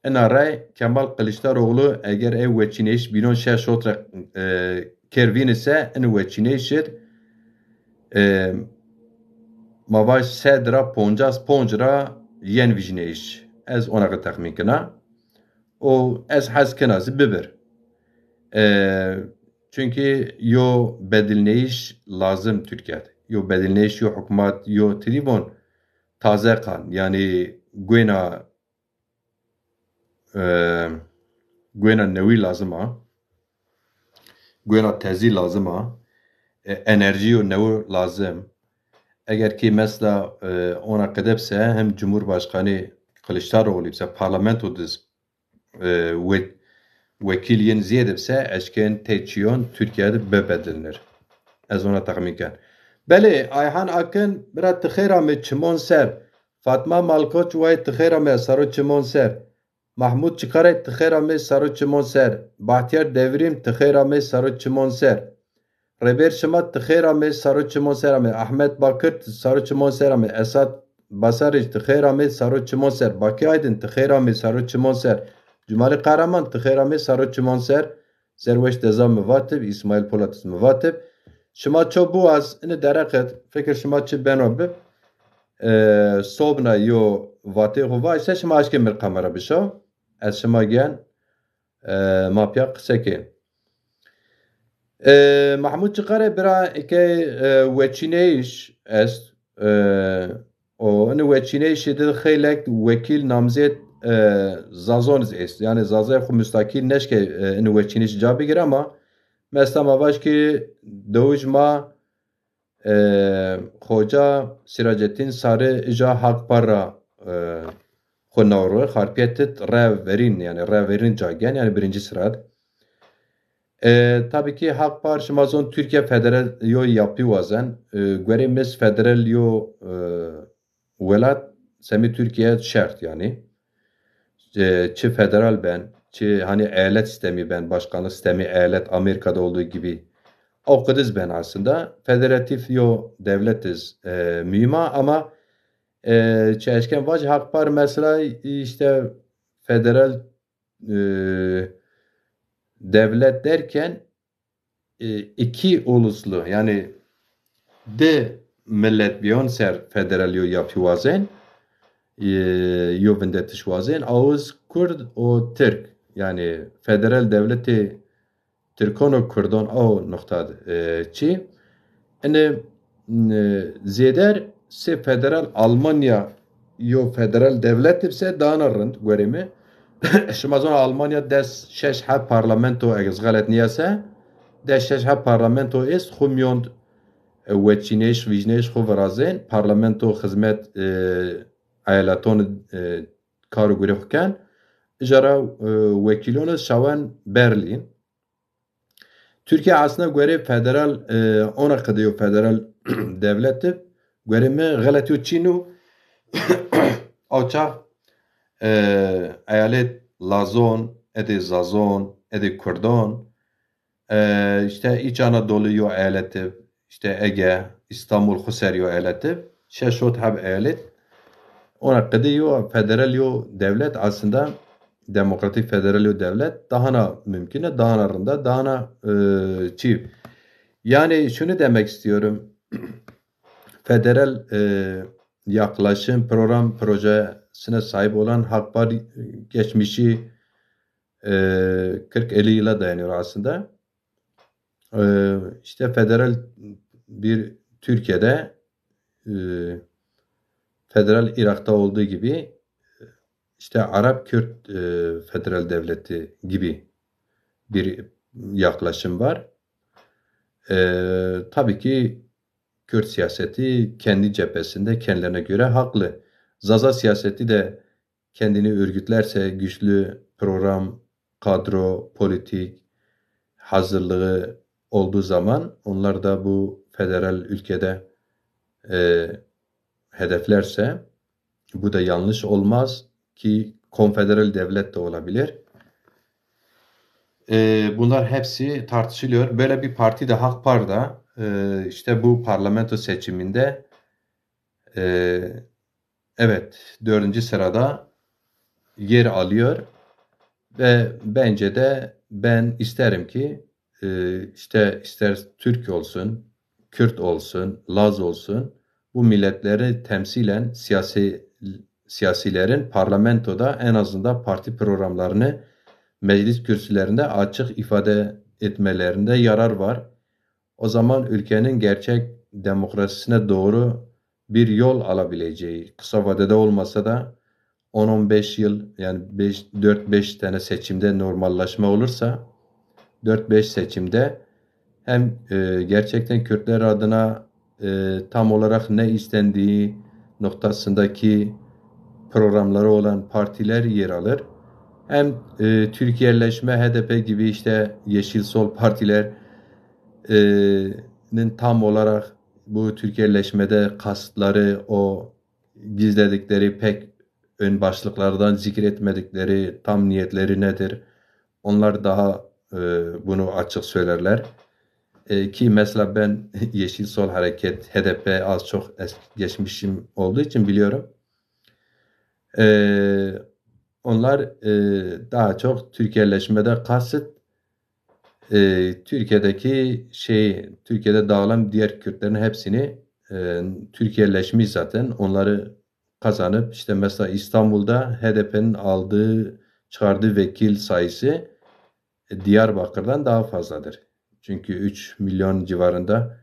ina rey Kemal Kılıçdaroğlu eger ew weçîneyîş bînon şeş ot re, e, kêr vînise, in weçîneyîşid, e, ma vaj sed ra poncas ponc ra yen vîjneyîş. Ez ona qe texmîn kena. Û ez hez kena zî bibir. E, çunkî yo bedilneyîş lazim Tirkîye de. Yo bedilneyîş, yo hukmat, yo tirîbon taze qan. Yanî guêna, e, guêna newî lazim a. Guêna tezî lazim a. E, enerjîyo newî lazim. Eger kî mesela, e, ona qedeb se hem Cumhurbaşkanı Kılıçdaroğlu se parlamento diz, e, we-, wekîl yin ziyedib se eşkên tê çîyon Tirkîye de bibedilnir. Ez ona texmîn ken. Belê, Ayhan Akın, bira ti xêr amê çimon ser. Fatma Malkoç, way ti xêr amê saro çimon ser. Mahmut Çıkaray, ti xêr amê saro çimon ser. Bahtiyar Devrim, ti xêr amê saro çimon ser. Rêber şima ti xêr amê, saro çimon ser amê. Ahmet Bakir, ti saro çimon ser amê. Esat Basarij, ti xêr amê, saro çimon ser. Bakî Aydin, ti xêr amê, saro çimon ser. Cumalî Qehreman, ti xêr amê, saro çimon ser. Zerweş Deza mi vatib, Îsmaîl Polat mi vatib. Şima ço biwaz, ini dereqet, fikir şima çi beno bi. E, sobna yo vatê xo va, îşte şima aşkê mi kamera bişo. Ez şima gen, e, ma pîya qise kên. E, Mahmud Çiqarê bira eke, e, weçîneyîş est. E, o ini weçîneyîşî de xeylek wekîl namzêd, e, Zazon zî est. Yanî Zazayê xwu mustaqîl neşke, e, ini weçîneyîş ca bigire ama mesta ma vaj ki dewij ma, e, Xoca Sîracettin Sarı îja Hak Par ra, e, xwu nawro, Xarpiyet id re verîn, yanî re verîn ca gen, yanî birinci sırad. E, tabii ki Hak Par şima zon Türkiye federal yo yapî wazen. E, guerê mi zî federal yo, e, welat semî Türkiye şert yanî. E, çi federal ben, çi hani eyalet sistemi ben, başkanlık sistemi eyalet Amerika'da olduğu gibi. O qediz ben aslında. Federatif yo devletiz, e, mühim a ama, e, çi eşken vac Hak Par mesela işte federal, e, devlet derken, e, iki uluslu, yani di millet biyon ser federal yo yapî wazen, e, yo vindetiş wazen, awiz Kurd o Tirk, yani federal devleti Tirkon û Kurdon o noqta, e, çi. Ini, e, zêder se federal Almanya yo federal devlet ib se dana rind guerê mi. Şima zona Almanya des şeş heb parlamento, eg ez xelet niyese, des şeş heb parlamento est, xwu miyond, e, weçînêş, vîjnêş xwu virazên, parlamento xizmet, e, eyaleton, e, kar û gurê xwu ken. Îjara, e, wekîlon şawen Berlin. Türkiye aslında guerê federal, e, ona qede yo federal devleti, guerê mi xelet yo çîn o. O çax, e, eyalet Lazon, edê Zazon, edê Kurdon, e, işte İç Anadolu yo eyaleti, işte Ege, İstanbul xwu ser yo eyaleti, şeş hot heb eyalet. Ona qede yo federal yo devlet aslında demokratik federal yo devlet dahana mümkün e, dahana rinda, dahana, e, çî. Yani şunu demek istiyorum. Federal, e, yaklaşım, program projesine sahip olan Hak Par geçmişi, e, kırk elli yıla dayanıyor aslında. E, işte federal bir Türkiye'de, e, federal Irak'ta olduğu gibi işte Arap Kürt, e, federal devleti gibi bir yaklaşım var. E, tabii ki Kürt siyaseti kendi cephesinde kendilerine göre haklı. Zaza siyaseti de kendini örgütlerse güçlü program, kadro, politik hazırlığı olduğu zaman onlar da bu federal ülkede, e, hedeflerse bu da yanlış olmaz ki konfederal devlet de olabilir. E, bunlar hepsi tartışılıyor. Böyle bir parti de Hak Par da, e, işte bu parlamento seçiminde, e, evet, dördüncü sırada yer alıyor ve bence de ben isterim ki, e, işte ister Türk olsun, Kürt olsun, Laz olsun, bu milletleri temsilen siyasi siyasilerin parlamentoda en azından parti programlarını meclis kürsülerinde açık ifade etmelerinde yarar var. O zaman ülkenin gerçek demokrasisine doğru bir yol alabileceği, kısa vadede olmasa da on on beş yıl, yani beş, dört beş tane seçimde normallaşma olursa, dört beş seçimde hem, e, gerçekten Kürtler adına, e, tam olarak ne istendiği noktasındaki programları olan partiler yer alır. Hem, e, Türkiye'leşme, H D P gibi işte Yeşil Sol partiler, e, nin tam olarak bu Türkiye'leşmede kastları, o gizledikleri pek ön başlıklardan zikretmedikleri tam niyetleri nedir? Onlar daha, e, bunu açık söylerler. E, ki mesela ben Yeşil Sol Hareket, H D P az çok es- geçmişim olduğu için biliyorum. E, onlar e, daha çok Türkiye'leşmede kasıt e, Türkiye'deki şey, Türkiye'de dağılan diğer Kürtlerin hepsini e, Türkiye'leşmiş zaten. Onları kazanıp işte mesela İstanbul'da H D P'nin aldığı, çıkardığı vekil sayısı e, Diyarbakır'dan daha fazladır. Çünkü üç milyon civarında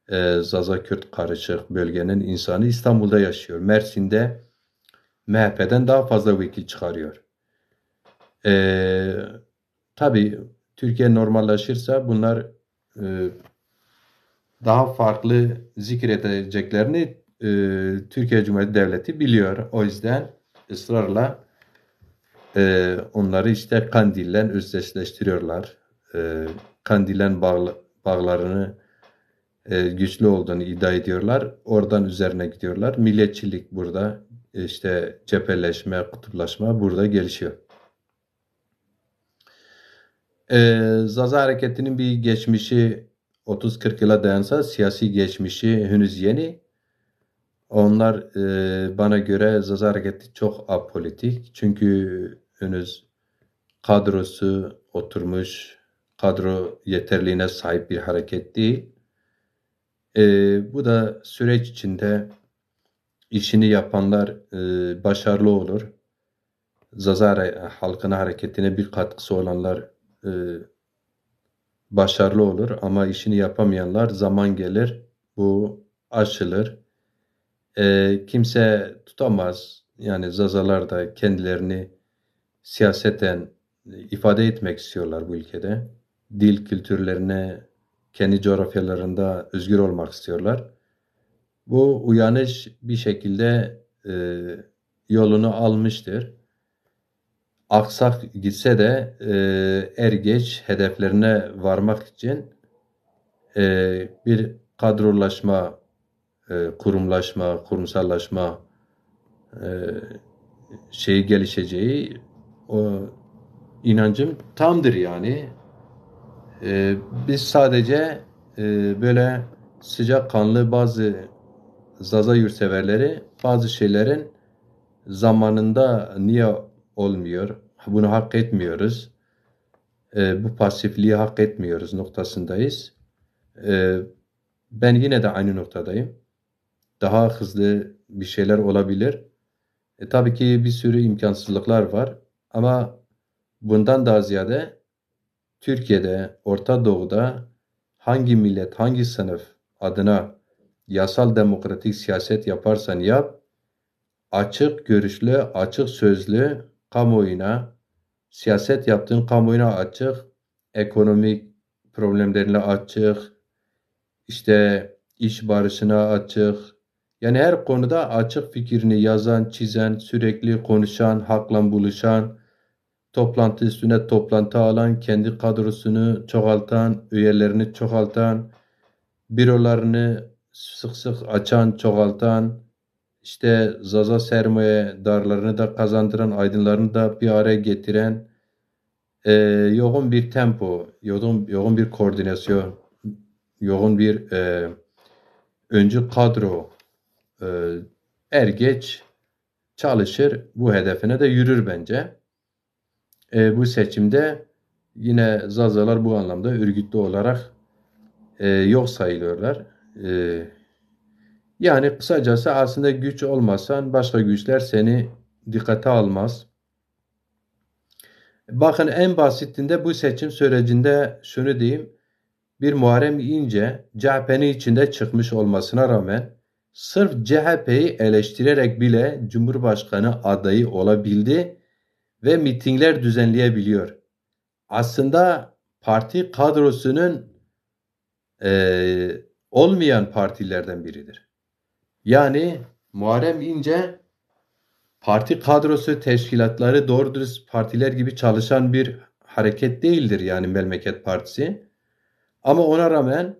e, Zaza Kürt karışık bölgenin insanı İstanbul'da yaşıyor. Mersin'de M H P'den daha fazla vekil çıkarıyor. E, tabii Türkiye normallaşırsa bunlar e, daha farklı zikredeceklerini e, Türkiye Cumhuriyeti Devleti biliyor. O yüzden ısrarla e, onları işte Kandil'le özdeşleştiriyorlar. E, Kandil'le bağlı, bağlarını e, güçlü olduğunu iddia ediyorlar. Oradan üzerine gidiyorlar. Milliyetçilik burada, işte cepheleşme, kutuplaşma burada gelişiyor. E, Zaza hareketinin bir geçmişi otuz kırk yıla dayansa, siyasi geçmişi henüz yeni. Onlar e, bana göre Zaza hareketi çok apolitik. Çünkü henüz kadrosu oturmuş, kadro yeterliğine sahip bir hareket değil. E, bu da süreç içinde işini yapanlar e, başarılı olur. Zaza hare- halkına hareketine bir katkısı olanlar e, başarılı olur ama işini yapamayanlar zaman gelir bu aşılır. E, kimse tutamaz. Yani Zazalar da kendilerini siyaseten ifade etmek istiyorlar bu ülkede. Dil kültürlerine, kendi coğrafyalarında özgür olmak istiyorlar. Bu uyanış bir şekilde e, yolunu almıştır. Aksak gitse de e, er geç hedeflerine varmak için e, bir kadrolaşma, e, kurumlaşma, kurumsallaşma e, şeyi gelişeceği o inancım tamdır yani. E, biz sadece e, böyle sıcakkanlı bazı Zaza yurtseverleri bazı şeylerin zamanında niye olmuyor, bunu hak etmiyoruz, e, bu pasifliği hak etmiyoruz noktasındayız. E, ben yine de aynı noktadayım. Daha hızlı bir şeyler olabilir. E, tabii ki bir sürü imkansızlıklar var. Ama bundan daha ziyade Türkiye'de, Orta Doğu'da hangi millet, hangi sınıf adına yasal demokratik siyaset yaparsan yap, açık görüşlü, açık sözlü kamuoyuna, siyaset yaptığın kamuoyuna açık, ekonomik problemlerine açık, işte iş barışına açık. Yani her konuda açık fikrini yazan, çizen, sürekli konuşan, halkla buluşan, toplantı üstüne toplantı alan, kendi kadrosunu çoğaltan, üyelerini çoğaltan, bürolarını sık sık açan, çoğaltan, işte Zaza sermayedarlarını da kazandıran, aydınlarını da bir araya getiren, e, yoğun bir tempo, yoğun, yoğun bir koordinasyon, yoğun bir e, öncü kadro e, er geç çalışır, bu hedefine de yürür bence. E, bu seçimde yine Zazalar bu anlamda örgütlü olarak e, yok sayılıyorlar. E, yani kısacası aslında güç olmasan başka güçler seni dikkate almaz. Bakın en basitinde bu seçim sürecinde şunu diyeyim. Bir Muharrem İnce C H P'nin içinde çıkmış olmasına rağmen sırf C H P'yi eleştirerek bile Cumhurbaşkanı adayı olabildi ve mitingler düzenleyebiliyor. Aslında parti kadrosunun e, olmayan partilerden biridir. Yani Muharrem İnce parti kadrosu, teşkilatları doğru dürüst partiler gibi çalışan bir hareket değildir yani Memleket Partisi. Ama ona rağmen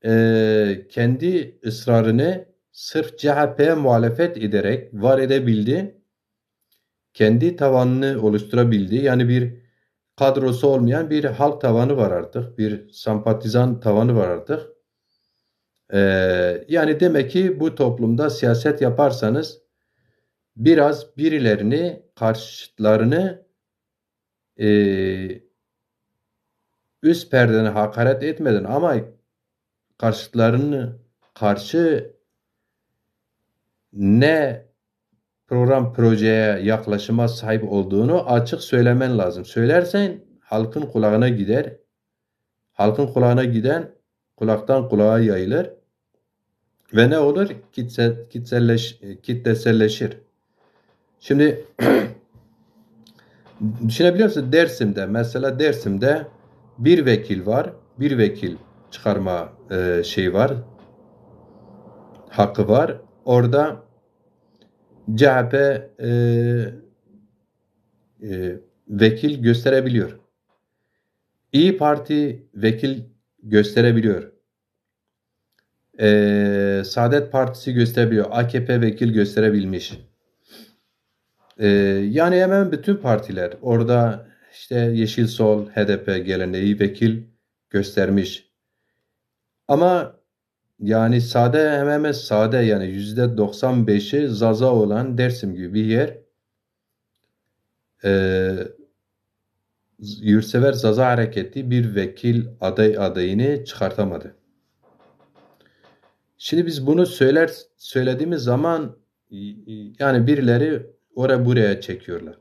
e, kendi ısrarını sırf C H P'ye muhalefet ederek var edebildi. Kendi tavanını oluşturabildi. Yani bir kadrosu olmayan bir halk tavanı var artık, bir sempatizan tavanı var artık. Ee, yani demek ki bu toplumda siyaset yaparsanız biraz birilerini, karşıtlarını e, üst perdeden hakaret etmeden ama karşıtlarını karşı ne program projeye yaklaşıma sahip olduğunu açık söylemen lazım. Söylersen halkın kulağına gider. Halkın kulağına giden kulaktan kulağa yayılır. Ve ne olur? Kitse, kitselleş, kitleselleşir. Şimdi düşünebiliyor musun? Dersim'de, mesela Dersim'de bir vekil var. Bir vekil çıkarma e, şey var. Hakkı var. Orada C H P e, e, vekil gösterebiliyor. İyi Parti vekil gösterebiliyor. E, Saadet Partisi gösterebiliyor. A K P vekil gösterebilmiş. E, yani hemen bütün partiler orada işte Yeşil Sol, H D P geleneği vekil göstermiş. Ama yani sade, hemen hemen sade, yani yüzde doksan beşi Zaza olan Dersim gibi bir yer, e, yurtsever Zaza hareketi bir vekil aday adayını çıkartamadı. Şimdi biz bunu söyler söylediğimiz zaman yani birileri oraya buraya çekiyorlar.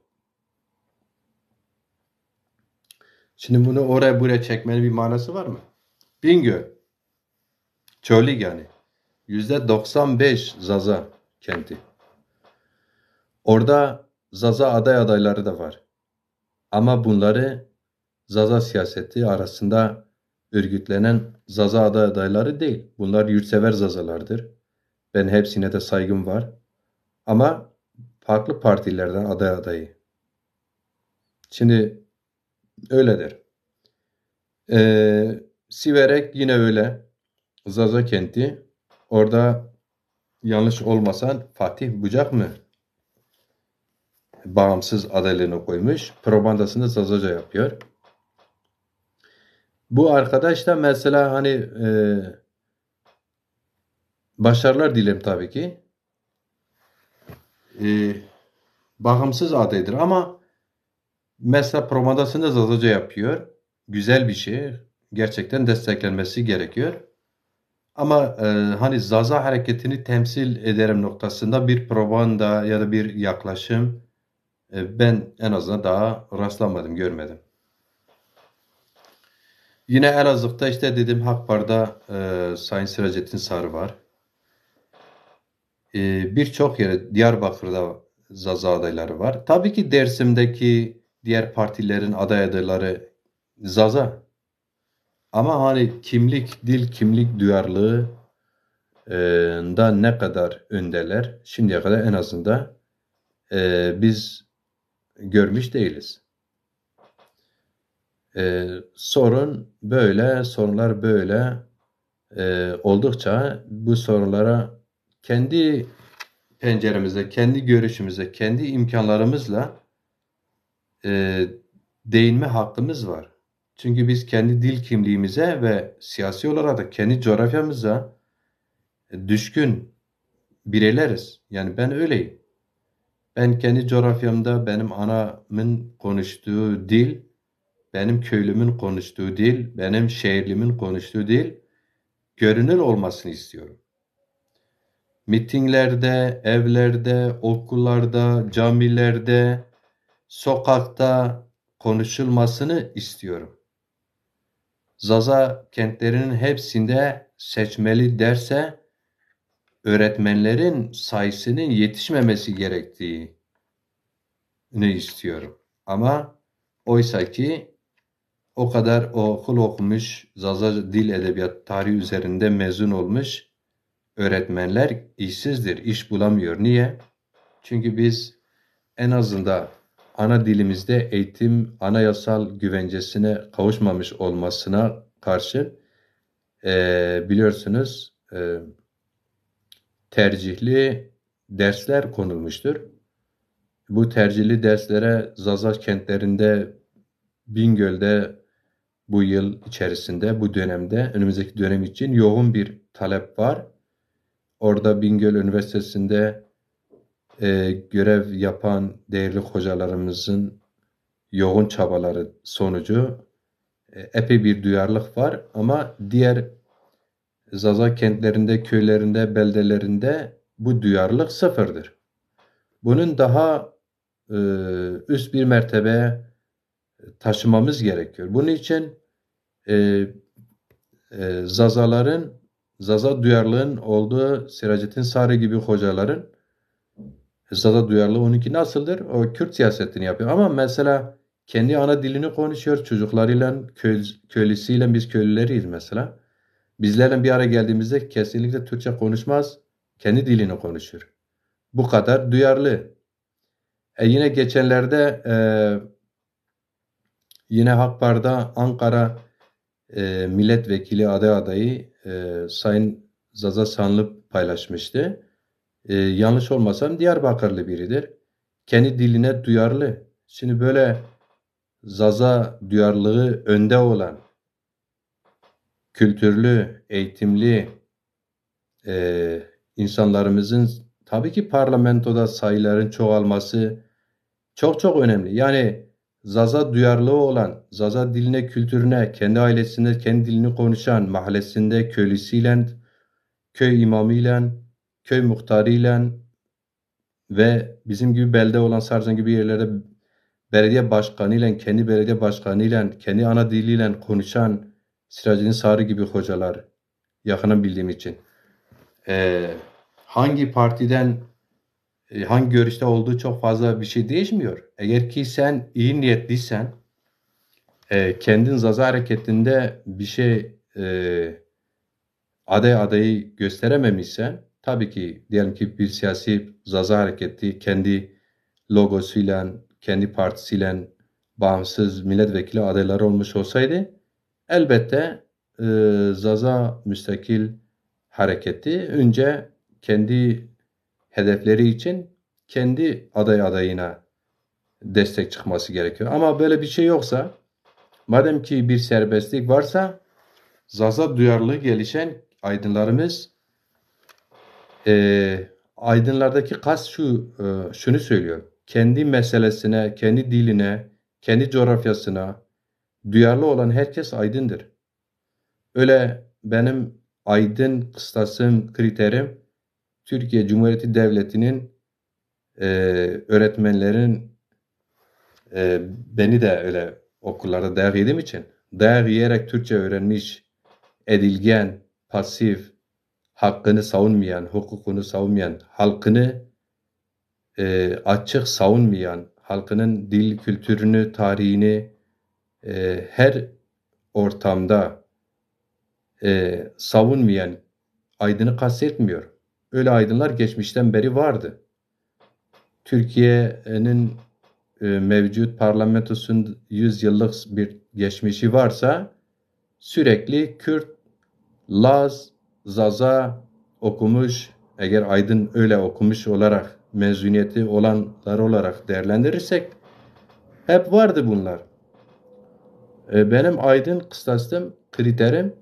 Şimdi bunu oraya buraya çekmenin bir manası var mı? Bingöl. Çolîg yani. Yüzde doksan beş Zaza kenti. Orada Zaza aday adayları da var. Ama bunları Zaza siyaseti arasında örgütlenen Zaza aday adayları değil. Bunlar yurtsever Zazalardır. Ben hepsine de saygım var. Ama farklı partilerden aday adayı. Şimdi öyledir. Ee, Siverek yine öyle. Zaza kenti. Orada yanlış olmasam Fatih Bucak mı bağımsız adaylığını koymuş. Propagandasını Zazaca yapıyor. Bu arkadaş da mesela hani e, başarılar dilerim tabii ki. E, bağımsız adaydır ama mesela propagandasını da Zazaca yapıyor. Güzel bir şey. Gerçekten desteklenmesi gerekiyor. Ama e, hani Zaza hareketini temsil ederim noktasında bir propaganda ya da bir yaklaşım e, ben en azından daha rastlamadım, görmedim. Yine Elazığ'da işte dedim Hakpar'da e, Sayın Siracettin Sarı var. E, birçok yere, Diyarbakır'da Zaza adayları var. Tabii ki Dersim'deki diğer partilerin aday adayları Zaza. Ama hani kimlik, dil kimlik duyarlılığı e, da ne kadar öndeler şimdiye kadar en azından e, biz görmüş değiliz. E, sorun böyle, sorunlar böyle e, oldukça bu sorunlara kendi penceremizde, kendi görüşümüzde, kendi imkanlarımızla e, değinme hakkımız var. Çünkü biz kendi dil kimliğimize ve siyasi olarak da kendi coğrafyamıza düşkün bireyleriz. Yani ben öyleyim. Ben kendi coğrafyamda benim anamın konuştuğu dil, benim köylümün konuştuğu dil, benim şehirlimin konuştuğu dil görünür olmasını istiyorum. Mitinglerde, evlerde, okullarda, camilerde, sokakta konuşulmasını istiyorum. Zaza kentlerinin hepsinde seçmeli derse öğretmenlerin sayısının yetişmemesi gerektiğini istiyorum. Ama oysa ki o kadar okul okumuş, Zaza dil edebiyat tarihi üzerinde mezun olmuş öğretmenler işsizdir, iş bulamıyor. Niye? Çünkü biz en azından ana dilimizde eğitim anayasal güvencesine kavuşmamış olmasına karşı e, biliyorsunuz e, tercihli dersler konulmuştur. Bu tercihli derslere Zaza kentlerinde Bingöl'de bu yıl içerisinde, bu dönemde, önümüzdeki dönem için yoğun bir talep var. Orada Bingöl Üniversitesi'nde e, görev yapan değerli hocalarımızın yoğun çabaları sonucu e, epey bir duyarlılık var. Ama diğer Zaza kentlerinde, köylerinde, beldelerinde bu duyarlılık sıfırdır. Bunun daha e, üst bir mertebeye taşımamız gerekiyor. Bunun için e, e, Zazaların, Zaza duyarlılığın olduğu Siracettin Sarı gibi hocaların, Zaza duyarlılığı onunki nasıldır? O Kürt siyasetini yapıyor. Ama mesela kendi ana dilini konuşuyor çocuklarıyla, köy, köylüsüyle, biz köylüleriyiz mesela. Bizlerle bir araya geldiğimizde kesinlikle Türkçe konuşmaz, kendi dilini konuşur. Bu kadar duyarlı. E, yine geçenlerde e, yine Hakpar'da Ankara e, milletvekili aday adayı e, Sayın Zaza Sanlı paylaşmıştı. E, yanlış olmasam Diyarbakırlı biridir. Kendi diline duyarlı. Şimdi böyle Zaza duyarlılığı önde olan, kültürlü, eğitimli e, insanlarımızın tabii ki parlamentoda sayıların çoğalması çok çok önemli. Yani Zaza duyarlılığı olan, Zaza diline, kültürüne, kendi ailesinde kendi dilini konuşan, mahallesinde köylüsüyle, köy imamıyla, köy muhtarıyla ve bizim gibi belde olan Sarcan gibi yerlerde belediye başkanıyla, kendi belediye başkanıyla, kendi ana diliyle konuşan Siracettin Sarı gibi hocalar yakından bildiğim için. E, hangi partiden, e, hangi görüşte olduğu çok fazla bir şey değişmiyor. Eğer ki sen iyi niyetliysen, e, kendin Zaza hareketinde bir şey e, aday adayı gösterememişsen, tabii ki diyelim ki bir siyasi Zaza hareketi kendi logosuyla, kendi partisiyle bağımsız milletvekili adayları olmuş olsaydı, elbette e, Zaza müstakil hareketi önce kendi hedefleri için kendi aday adayına destek çıkması gerekiyor. Ama böyle bir şey yoksa, madem ki bir serbestlik varsa, Zaza duyarlılığı gelişen aydınlarımız, e, aydınlardaki kast şu, e, şunu söylüyor. Kendi meselesine, kendi diline, kendi coğrafyasına duyarlı olan herkes aydındır. Öyle benim aydın kıstasım, kriterim Türkiye Cumhuriyeti Devleti'nin e, öğretmenlerin e, beni de öyle okullarda dayak yediğim için dayak yiyerek Türkçe öğrenmiş, edilgen, pasif, hakkını savunmayan, hukukunu savunmayan, halkını e, açık savunmayan, halkının dil, kültürünü, tarihini e, her ortamda e, savunmayan aydını kastetmiyor. Öyle aydınlar geçmişten beri vardı. Türkiye'nin e, mevcut parlamentosunun yüz yıllık bir geçmişi varsa sürekli Kürt, Laz, Zaza okumuş, eğer aydın öyle okumuş olarak mezuniyeti olanlar olarak değerlendirirsek hep vardı bunlar. E, benim aydın kıstastım, kriterim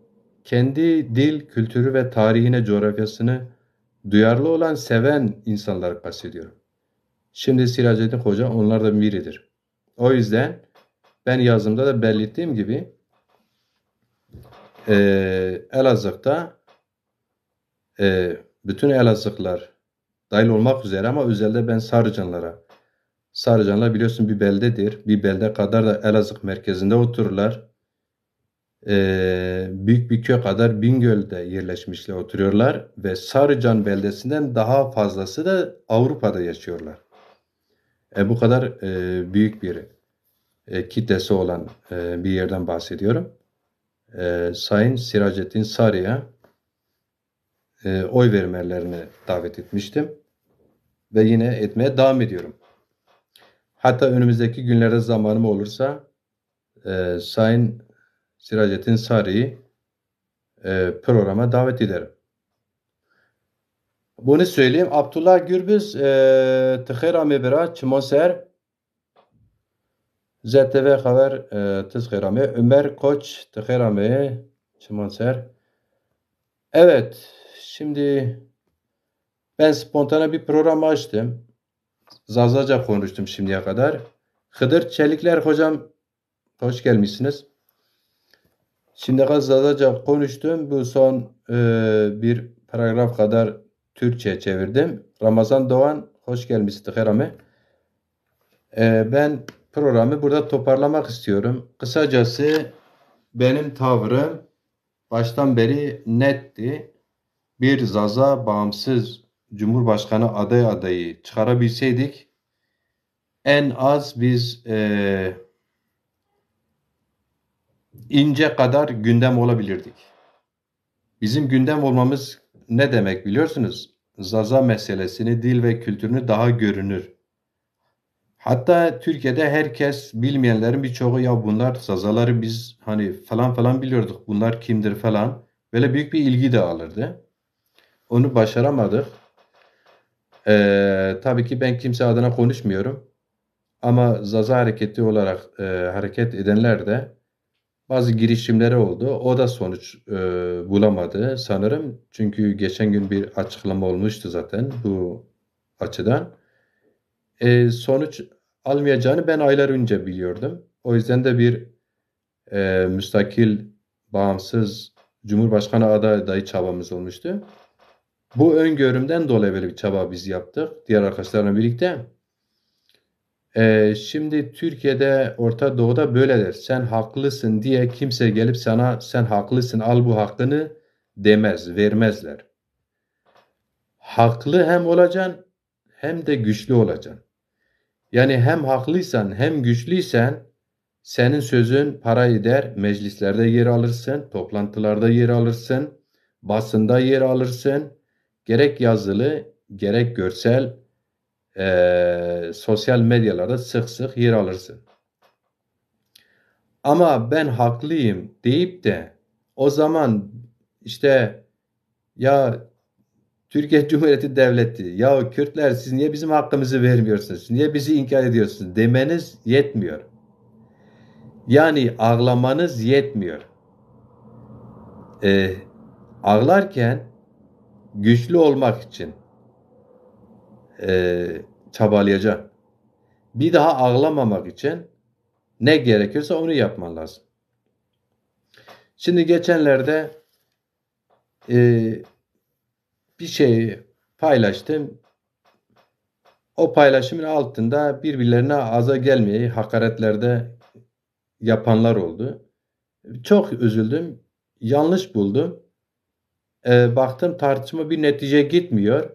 kendi dil, kültürü ve tarihine, coğrafyasını duyarlı olan, seven insanları kastediyorum. Şimdi Siracettin Hoca onlardan biridir. O yüzden ben yazımda da belirttiğim gibi e, Elazığ'da e, bütün Elazığlılar dahil olmak üzere ama özelde ben Sarıcanlara. Sarıcanlar biliyorsun bir beldedir. Bir belde kadar da Elazığ merkezinde otururlar. E, büyük bir köy kadar Bingöl'de yerleşmişler, oturuyorlar ve Sarıcan beldesinden daha fazlası da Avrupa'da yaşıyorlar. E, bu kadar e, büyük bir e, kitlesi olan e, bir yerden bahsediyorum. E, Sayın Siracettin Sarı'ya e, oy vermelerini davet etmiştim ve yine etmeye devam ediyorum. Hatta önümüzdeki günlerde zamanım olursa e, Sayın Siracettin Sarı'yı e, programa davet ederim. Bunu söyleyeyim. Abdullah Gürbüz, e, ti xêr amê bira, çimon ser. Z T V Haber, e, ti xêr amê. Ömer Koç, ti xêr amê. Çiman ser. Evet, şimdi ben spontane bir program açtım. Zazaca konuştum şimdiye kadar. Hıdır Çelikler hocam, hoş gelmişsiniz. Şimdi kadar Zazaca konuştum. Bu son, e, bir paragraf kadar Türkçe çevirdim. Ramazan Doğan, hoş gelmişsin, xêr amê. E, ben programı burada toparlamak istiyorum. Kısacası benim tavrım baştan beri netti. Bir Zaza bağımsız Cumhurbaşkanı aday adayı çıkarabilseydik, en az biz, e, İnce kadar gündem olabilirdik. Bizim gündem olmamız ne demek biliyorsunuz? Zaza meselesini, dil ve kültürünü daha görünür. Hatta Türkiye'de herkes, bilmeyenlerin birçoğu, "Ya bunlar Zazaları biz hani falan falan biliyorduk, bunlar kimdir?" falan, böyle büyük bir ilgi de alırdı. Onu başaramadık. Ee, tabii ki ben kimse adına konuşmuyorum. Ama Zaza hareketi olarak, e, hareket edenler de bazı girişimleri oldu. O da sonuç, e, bulamadı sanırım. Çünkü geçen gün bir açıklama olmuştu zaten bu açıdan. E, sonuç almayacağını ben aylar önce biliyordum. O yüzden de bir, e, müstakil, bağımsız Cumhurbaşkanı adayı çabamız olmuştu. Bu öngörümden dolayı böyle bir çaba biz yaptık diğer arkadaşlarla birlikte. E, şimdi Türkiye'de, Orta Doğu'da böyledir. "Sen haklısın" diye kimse gelip sana "sen haklısın, al bu hakkını" demez, vermezler. Haklı hem olacaksın hem de güçlü olacaksın. Yani hem haklıysan hem güçlüysen senin sözün para eder, meclislerde yer alırsın, toplantılarda yer alırsın, basında yer alırsın. Gerek yazılı, gerek görsel, e, sosyal medyalarda sık sık yer alırsın. Ama "ben haklıyım" deyip de o zaman işte "Ya Türkiye Cumhuriyeti Devleti, ya Kürtler, siz niye bizim hakkımızı vermiyorsunuz? Niye bizi inkar ediyorsunuz?" demeniz yetmiyor. Yani ağlamanız yetmiyor. E, ağlarken güçlü olmak için, e, çabalayacağım. Bir daha ağlamamak için ne gerekiyorsa onu yapman lazım. Şimdi geçenlerde, e, bir şey paylaştım. O paylaşımın altında birbirlerine aza gelmeyi, hakaretlerde yapanlar oldu. Çok üzüldüm. Yanlış buldum. E, baktım tartışma bir netice gitmiyor.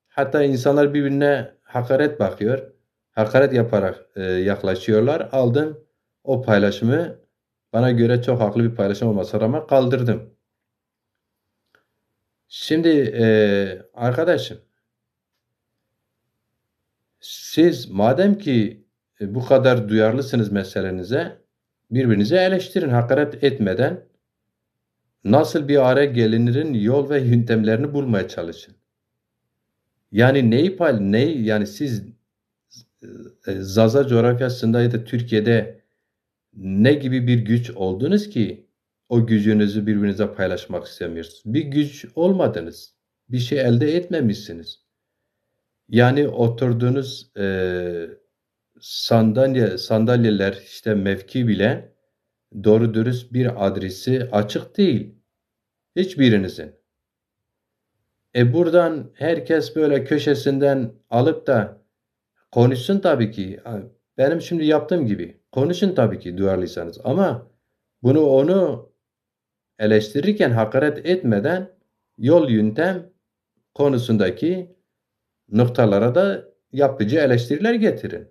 Hatta insanlar birbirine hakaret bakıyor. Hakaret yaparak, e, yaklaşıyorlar. Aldım o paylaşımı. Bana göre çok haklı bir paylaşım olmasına rağmen kaldırdım. Şimdi, e, arkadaşım, siz madem ki, e, bu kadar duyarlısınız meselenize, birbirinizi eleştirin hakaret etmeden, nasıl bir araya gelinirin yol ve yöntemlerini bulmaya çalışın. Yani neyi pay-, neyi, yani siz, e, Zaza coğrafyasında ya da Türkiye'de ne gibi bir güç oldunuz ki o gücünüzü birbirinize paylaşmak istemiyorsunuz? Bir güç olmadınız. Bir şey elde etmemişsiniz. Yani oturduğunuz, e, sandalye, sandalyeler, işte mevki bile doğru dürüst bir adresi açık değil. Hiçbirinizin. E, buradan herkes böyle köşesinden alıp da konuşsun tabii ki. Benim şimdi yaptığım gibi. Konuşun tabii ki duyarlıysanız. Ama bunu, onu eleştirirken hakaret etmeden yol yöntem konusundaki noktalara da yapıcı eleştiriler getirin.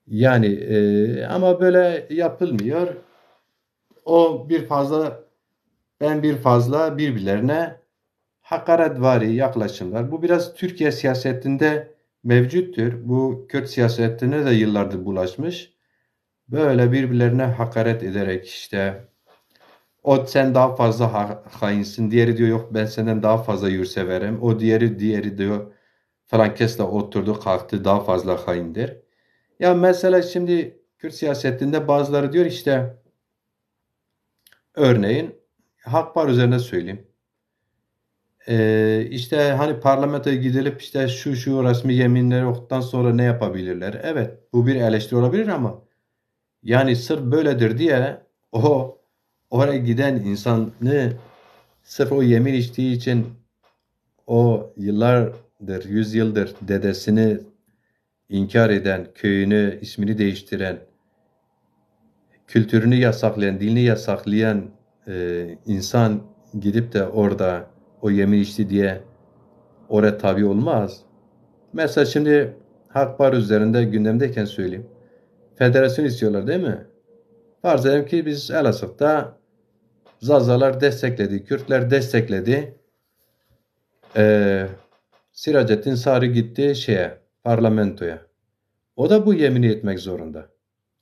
Yani, e, ama böyle yapılmıyor. O bir fazla, ben bir fazla birbirlerine hakaretvari yaklaşımlar. Bu biraz Türkiye siyasetinde mevcuttur. Bu Kürt siyasetine de yıllardır bulaşmış. Böyle birbirlerine hakaret ederek işte, "O sen daha fazla ha-, hainsin." Diğeri diyor, "Yok, ben senden daha fazla yurtseverim." O diğeri, diğeri diyor, "Falan kesle oturdu, kalktı, daha fazla haindir." Ya mesela şimdi Kürt siyasetinde bazıları diyor işte, örneğin Hakpar üzerine söyleyeyim. Ee, işte hani parlamentoya gidilip işte şu şu resmi yeminleri okuduktan sonra ne yapabilirler? Evet, bu bir eleştiri olabilir ama yani sırf böyledir diye o oraya giden insanı sırf o yemin içtiği için o yıllardır, yüz yıldır dedesini inkar eden, köyünü, ismini değiştiren, kültürünü yasaklayan, dilini yasaklayan e, insan gidip de orada o yemin içti diye oraya tabi olmaz. Mesela şimdi Hakpar üzerinde gündemdeyken söyleyeyim. Federasyon istiyorlar değil mi? Farz edelim ki biz Elazığ'da Zazalar destekledi, Kürtler destekledi. Ee, Siracettin Sarı gitti şeye, parlamentoya. O da bu yemini etmek zorunda.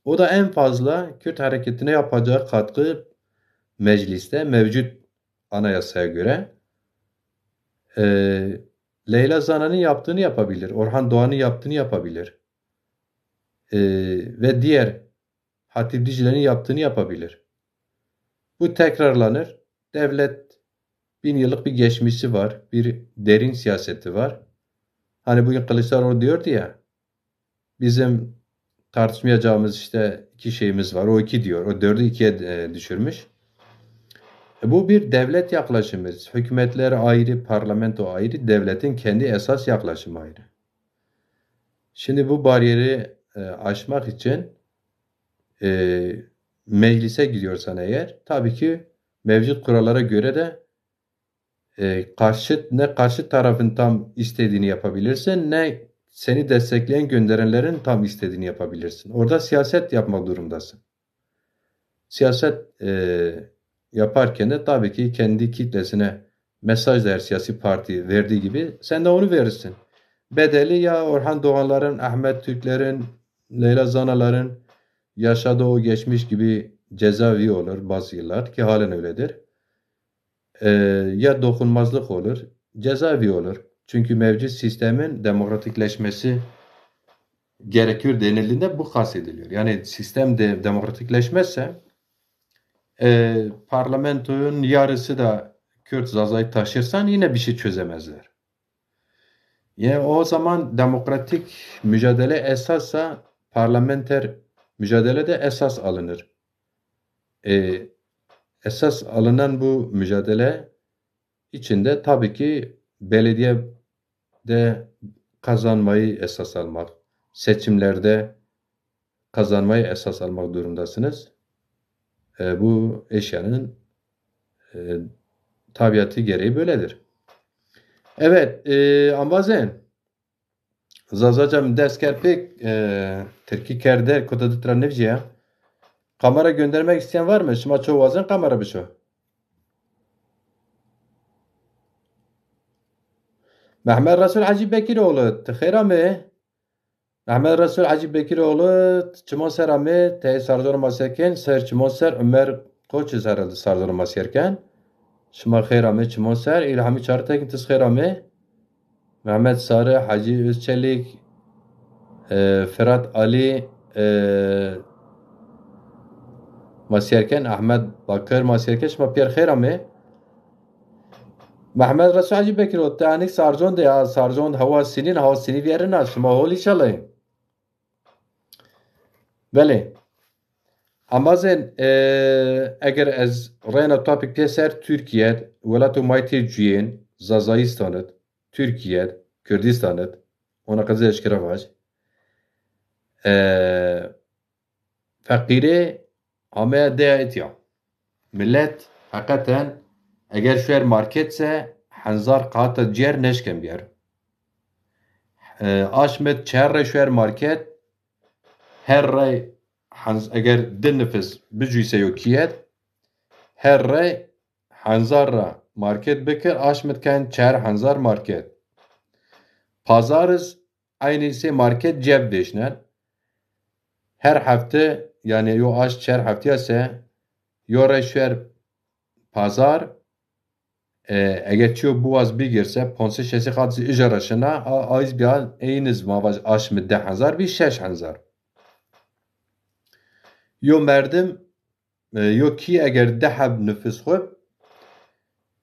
O da en fazla Kürt hareketine yapacağı katkı mecliste mevcut anayasaya göre ee, Leyla Zana'nın yaptığını yapabilir, Orhan Doğan'ın yaptığını yapabilir. Ee, ve diğer Hatip Dicle'nin yaptığını yapabilir. Bu tekrarlanır. Devlet bin yıllık bir geçmişi var, bir derin siyaseti var. Hani bugün Kılıçdaroğlu diyordu ya, bizim tartışmayacağımız işte iki şeyimiz var. O iki diyor. O dördü ikiye e, düşürmüş. E, bu bir devlet yaklaşımı. Hükümetler ayrı, parlamento ayrı, devletin kendi esas yaklaşımı ayrı. Şimdi bu bariyeri e, aşmak için e, meclise gidiyorsan eğer, tabii ki mevcut kurallara göre de e, karşı ne karşı tarafın tam istediğini yapabilirsin, ne seni destekleyen gönderenlerin tam istediğini yapabilirsin. Orada siyaset yapmak durumdasın. Siyaset e, yaparken de tabii ki kendi kitlesine mesaj da her siyasi parti verdiği gibi sen de onu verirsin. Bedeli ya Orhan Doğanların, Ahmet Türklerin, Leyla Zanaların yaşadığı o geçmiş gibi cezaevi olur bazı yıllar ki halen öyledir. E, ya dokunmazlık olur, cezaevi olur. Çünkü mevcut sistemin demokratikleşmesi gerekiyor denildiğinde bu kastediliyor. Yani sistem de demokratikleşmezse e, parlamentonun yarısı da Kürt Zaza'yı taşırsan yine bir şey çözemezler. Yani o zaman demokratik mücadele esassa parlamenter mücadele de esas alınır. E, esas alınan bu mücadele içinde tabii ki belediyede kazanmayı esas almak, seçimlerde kazanmayı esas almak durumdasınız. E, bu eşyanın e, tabiatı gereği böyledir. Evet, e, ambazen. Zazaca mi dest kerd pêk, e, Tirkî kerde, kota di tira nivcîya. Kamera göndermek isteyen var mı? Şima ço wazen kamera biço. Mehmet Resul Hacı Bekiroğlu, ti xêr amê? Mehmet Resul Hacı Bekiroğlu, çimon ser amê, tey Sarzor Maserken, ser çimon ser Ömer Koç ser Sarzor Maserken. Şima xêr amê çimon ser. İlhami Çarıtekin, tiz xêr amê. Mehmet Sarı, Hacı Özçelik, e, Fırat Ali, e, Masiyerken, Ahmet Bakır Masiyerken, şima piyer xêr amê. Mehmet Resul Hacı Bekir, o te anik Sarzon de ya, Sarzon hawa sinin, hawa sini vierina, şima hol inşallah. Belê. Amazên, e, eger ez reyna topîk pêser Tirkîye, welat û maytê cuyên, Zazayistan it, Tirkîye it, Kurdistan it, ona qe zî eşkera vaj. E, feqîrê ameya deya itya. Milet heqeten eger şuer market se henzar qata ciyer neşken biyer. E, aşmet çer re şuer market, her rey henz-, eger di nifis bicuyse yo kiyet, her rey henzar ra market bikir, aşmet ken çer henzar market. Pazar iz eynî sey market ceb vêşnen. Her hefte, yani yo aşt çer heftiya se, yo rey şuer pazar, e, eger çiyo biwaz bigirse, ponse şesî qat zî ija ra şina, a, a iz bîya eyn iz ma vaj aşmi di hezar bî şeş hezar. Yo merdim, e, yo kî eger di heb nufus xwu,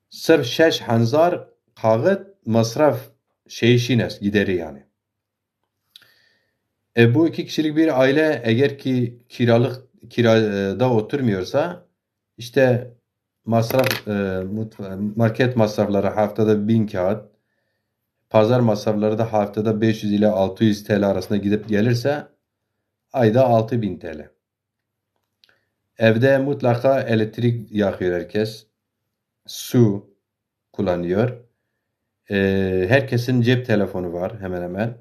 sirf şeş hezar kaxit masraf şeyşîn est, gideri yani. E, bu iki kişilik bir aile eğer ki kiralık, kirada oturmuyorsa, işte masraf, e, mutfa-, market masrafları haftada bin kağıt, pazar masrafları da haftada beş yüz ile altı yüz T L arasında gidip gelirse ayda altı bin T L. Evde mutlaka elektrik yakıyor herkes. Su kullanıyor. Ee, herkesin cep telefonu var hemen hemen.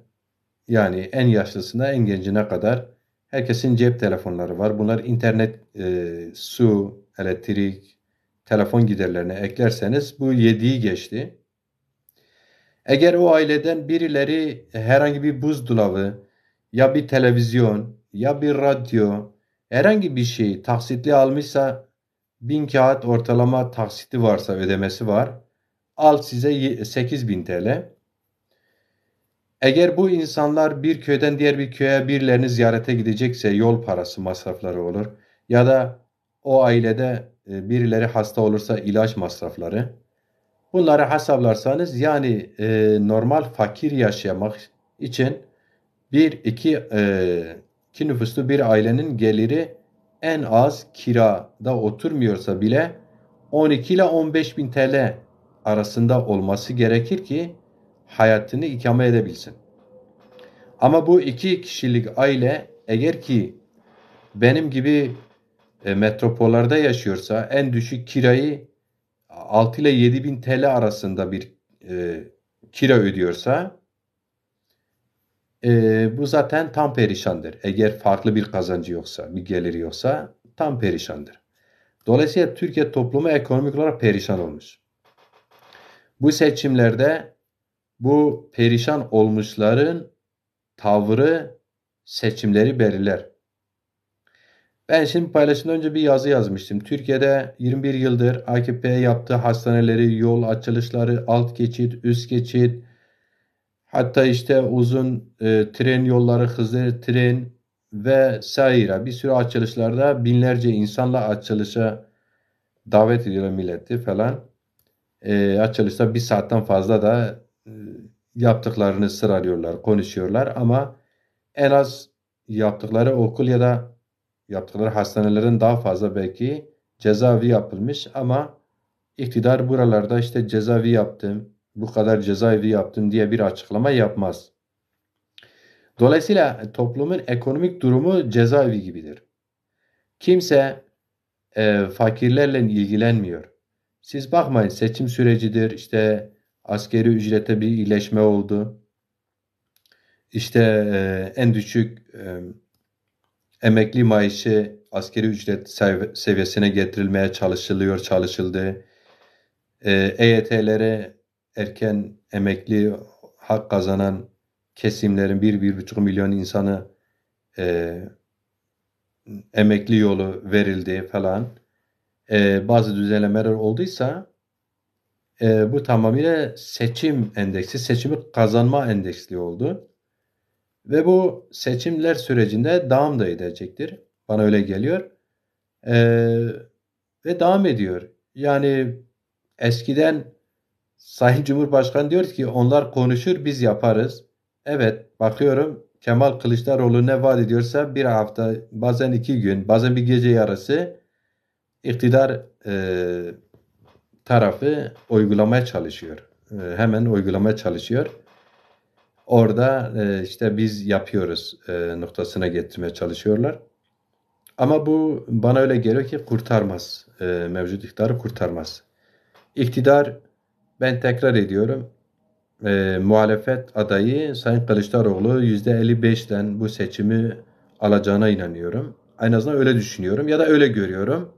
Yani en yaşlısına en gencine kadar herkesin cep telefonları var. Bunlar internet, e, su, elektrik, telefon giderlerine eklerseniz bu yediyi geçti. Eğer o aileden birileri herhangi bir buzdolabı ya bir televizyon ya bir radyo, herhangi bir şeyi taksitli almışsa, bin kağıt ortalama taksiti varsa, ödemesi var, al size ye-, sekiz bin T L. Eğer bu insanlar bir köyden diğer bir köye birilerini ziyarete gidecekse, yol parası masrafları olur ya da o ailede, e, birileri hasta olursa ilaç masrafları. Bunları hesaplarsanız yani, e, normal fakir yaşamak için bir, iki, e, iki nüfuslu bir ailenin geliri en az kirada oturmuyorsa bile on iki ile on beş bin T L arasında olması gerekir ki hayatını ikame edebilsin. Ama bu iki kişilik aile eğer ki benim gibi, e, metropollarda yaşıyorsa en düşük kirayı altı ile yedi bin T L arasında bir, e, kira ödüyorsa, e, bu zaten tam perişandır. Eğer farklı bir kazancı yoksa, bir geliri yoksa tam perişandır. Dolayısıyla Türkiye toplumu ekonomik olarak perişan olmuş. Bu seçimlerde bu perişan olmuşların tavrı seçimleri belirler. Ben şimdi paylaşımdan önce bir yazı yazmıştım. Türkiye'de yirmi bir yıldır A K P yaptığı hastaneleri, yol açılışları, alt geçit, üst geçit, hatta işte uzun, e, tren yolları, hızlı tren ve saire bir sürü açılışlarda binlerce insanla açılışa davet ediyorlar milleti falan. E, açılışta bir saatten fazla da, e, yaptıklarını sıralıyorlar, konuşuyorlar ama en az yaptıkları okul ya da yaptıkları hastanelerin daha fazla belki cezaevi yapılmış ama iktidar buralarda işte cezaevi yaptım, bu kadar cezaevi yaptım diye bir açıklama yapmaz. Dolayısıyla toplumun ekonomik durumu cezaevi gibidir. Kimse, e, fakirlerle ilgilenmiyor. Siz bakmayın, seçim sürecidir, işte askeri ücrete bir iyileşme oldu. İşte, e, en düşük, e, emekli maaşı askeri ücret sev-, seviyesine getirilmeye çalışılıyor, çalışıldı. E, E Y T'lere erken emekli hak kazanan kesimlerin bir, bir buçuk milyon insanı, e, emekli yolu verildi falan. E, bazı düzenlemeler olduysa, e, bu tamamıyla seçim endeksi, seçimi kazanma endeksli oldu. Ve bu seçimler sürecinde devam da edecektir. Bana öyle geliyor. E, ve devam ediyor. Yani eskiden Sayın Cumhurbaşkanı diyor ki onlar konuşur, biz yaparız. Evet, bakıyorum Kemal Kılıçdaroğlu ne vaat ediyorsa bir hafta, bazen iki gün, bazen bir gece yarısı iktidar, e, tarafı uygulamaya çalışıyor. E, hemen uygulamaya çalışıyor. Orada, e, işte biz yapıyoruz, e, noktasına getirmeye çalışıyorlar. Ama bu bana öyle geliyor ki kurtarmaz. E, mevcut iktidarı kurtarmaz. İktidar, ben tekrar ediyorum, e, muhalefet adayı Sayın Kılıçdaroğlu yüzde elli beşten bu seçimi alacağına inanıyorum. En azından öyle düşünüyorum ya da öyle görüyorum.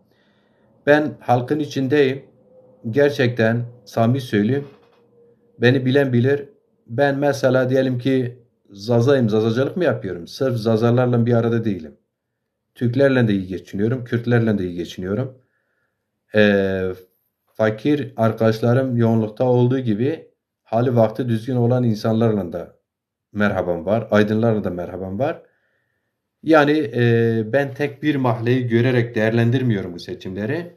Ben halkın içindeyim. Gerçekten samimi söyleyeyim. Beni bilen bilir. Ben mesela diyelim ki Zazayım, Zazacılık mı yapıyorum? Sırf Zazalarla bir arada değilim. Türklerle de iyi geçiniyorum, Kürtlerle de iyi geçiniyorum. Ee, fakir arkadaşlarım yoğunlukta olduğu gibi hali vakti düzgün olan insanlarla da merhabam var, aydınlarla da merhabam var. Yani e, ben tek bir mahalleyi görerek değerlendirmiyorum bu seçimleri.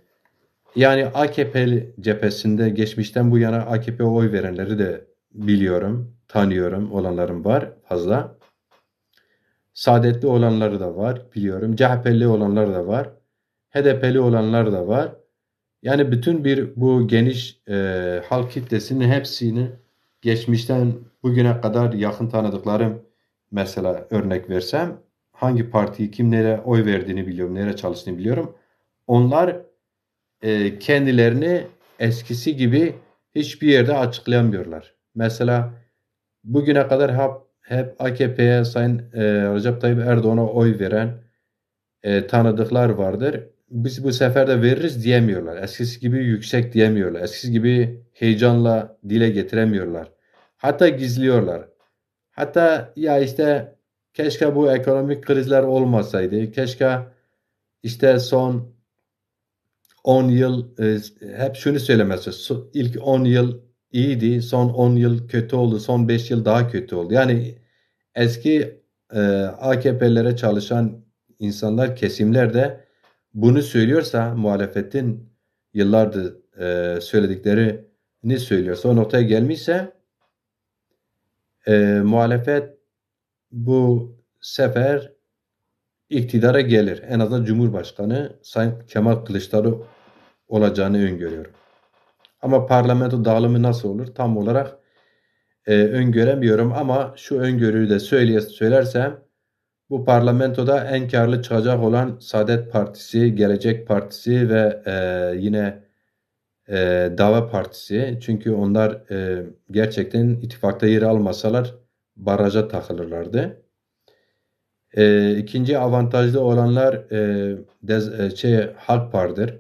Yani A K P cephesinde geçmişten bu yana A K P'ye oy verenleri de biliyorum, tanıyorum, olanlarım var fazla. Saadetli olanları da var, biliyorum. C H P'li olanlar da var. H D P'li olanlar da var. Yani bütün bir bu geniş e, halk kitlesinin hepsini geçmişten bugüne kadar yakın tanıdıklarım, mesela örnek versem, hangi partiyi kim nereye oy verdiğini biliyorum, nereye çalıştığını biliyorum. Onlar e, kendilerini eskisi gibi hiçbir yerde açıklayamıyorlar. Mesela bugüne kadar hep, hep A K P'ye, Sayın e, Recep Tayyip Erdoğan'a oy veren e, tanıdıklar vardır. Biz bu sefer de veririz diyemiyorlar. Eskisi gibi yüksek diyemiyorlar. Eskisi gibi heyecanla dile getiremiyorlar. Hatta gizliyorlar. Hatta ya işte keşke bu ekonomik krizler olmasaydı, keşke işte son on yıl, e, hep şunu söylemesi, so- ilk on yıl iyiydi, son on yıl kötü oldu, son beş yıl daha kötü oldu. Yani eski e, A K P'lilere çalışan insanlar, kesimler de bunu söylüyorsa, muhalefetin yıllardır e, söylediklerini söylüyorsa, o noktaya gelmişse e, muhalefet bu sefer iktidara gelir. En azından Cumhurbaşkanı Sayın Kemal Kılıçdaroğlu olacağını öngörüyorum. Ama parlamento dağılımı nasıl olur? Tam olarak e, öngöremiyorum ama şu öngörüyü de söyleye, söylersem bu parlamentoda en karlı çıkacak olan Saadet Partisi, Gelecek Partisi ve e, yine e, Dava Partisi. Çünkü onlar e, gerçekten ittifakta yer almasalar baraja takılırlardı. E, ikinci avantajlı olanlar e, dez, e, şey, Halk Parti'dir.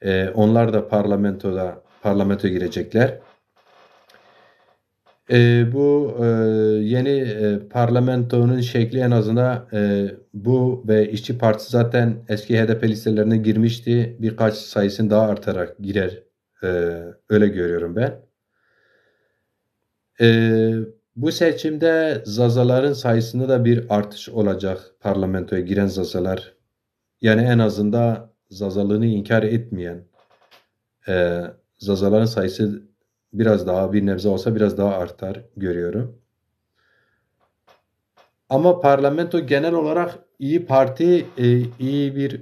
E, onlar da parlamentoda parlamento girecekler. E, bu e, yeni e, parlamentonun şekli en azından e, bu ve İşçi Partisi zaten eski H D P listelerine girmişti. Birkaç sayısını daha artarak girer. E, öyle görüyorum ben. E, bu seçimde Zazaların sayısında da bir artış olacak. Parlamentoya giren Zazalar, yani en azından Zazalığını inkar etmeyen e, Zazaların sayısı biraz daha, bir nebze olsa biraz daha artar görüyorum. Ama parlamento genel olarak İYİ Parti e, iyi bir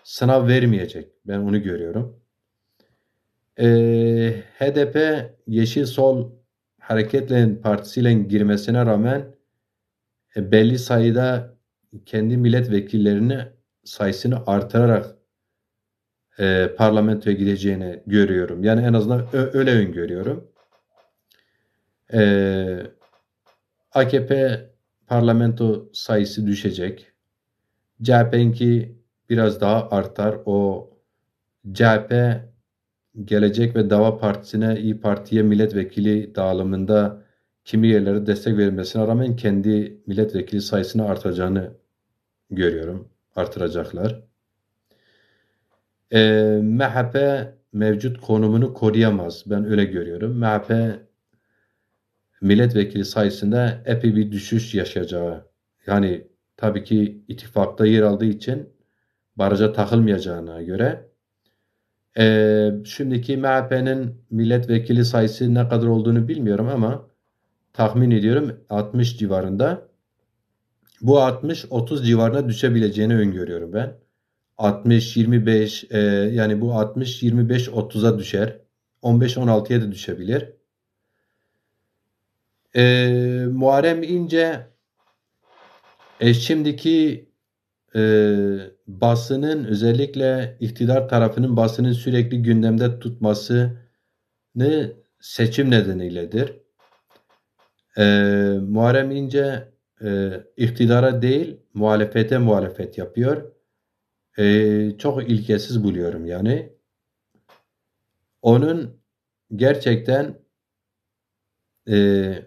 sınav vermeyecek. Ben onu görüyorum. E, H D P Yeşil Sol Hareketlerin Partisi'yle girmesine rağmen e, belli sayıda kendi milletvekillerini sayısını artırarak e, parlamentoya gideceğini görüyorum. Yani en azından ö- öyle öngörüyorum. E, A K P parlamento sayısı düşecek. C H P'ninki biraz daha artar. O C H P Gelecek ve Dava Partisi'ne, İYİ Parti'ye milletvekili dağılımında kimi yerlere destek verilmesine rağmen kendi milletvekili sayısını artacağını görüyorum. Artıracaklar. E, M H P mevcut konumunu koruyamaz. Ben öyle görüyorum. M H P milletvekili sayısında epey bir düşüş yaşayacağı, yani tabii ki ittifakta yer aldığı için baraja takılmayacağına göre e, şimdiki M H P'nin milletvekili sayısı ne kadar olduğunu bilmiyorum ama tahmin ediyorum altmış civarında. Bu altmış otuz civarına düşebileceğini öngörüyorum ben. altmış yirmi beş e, yani bu altmış yirmi beş otuza düşer. on beş on altıya da düşebilir. E, Muharrem İnce e, şimdiki e, basının, özellikle iktidar tarafının basının sürekli gündemde tutmasını seçim nedeniyledir. E, Muharrem İnce e, iktidara değil, muhalefete muhalefet yapıyor. E, çok ilkesiz buluyorum yani. Onun gerçekten e,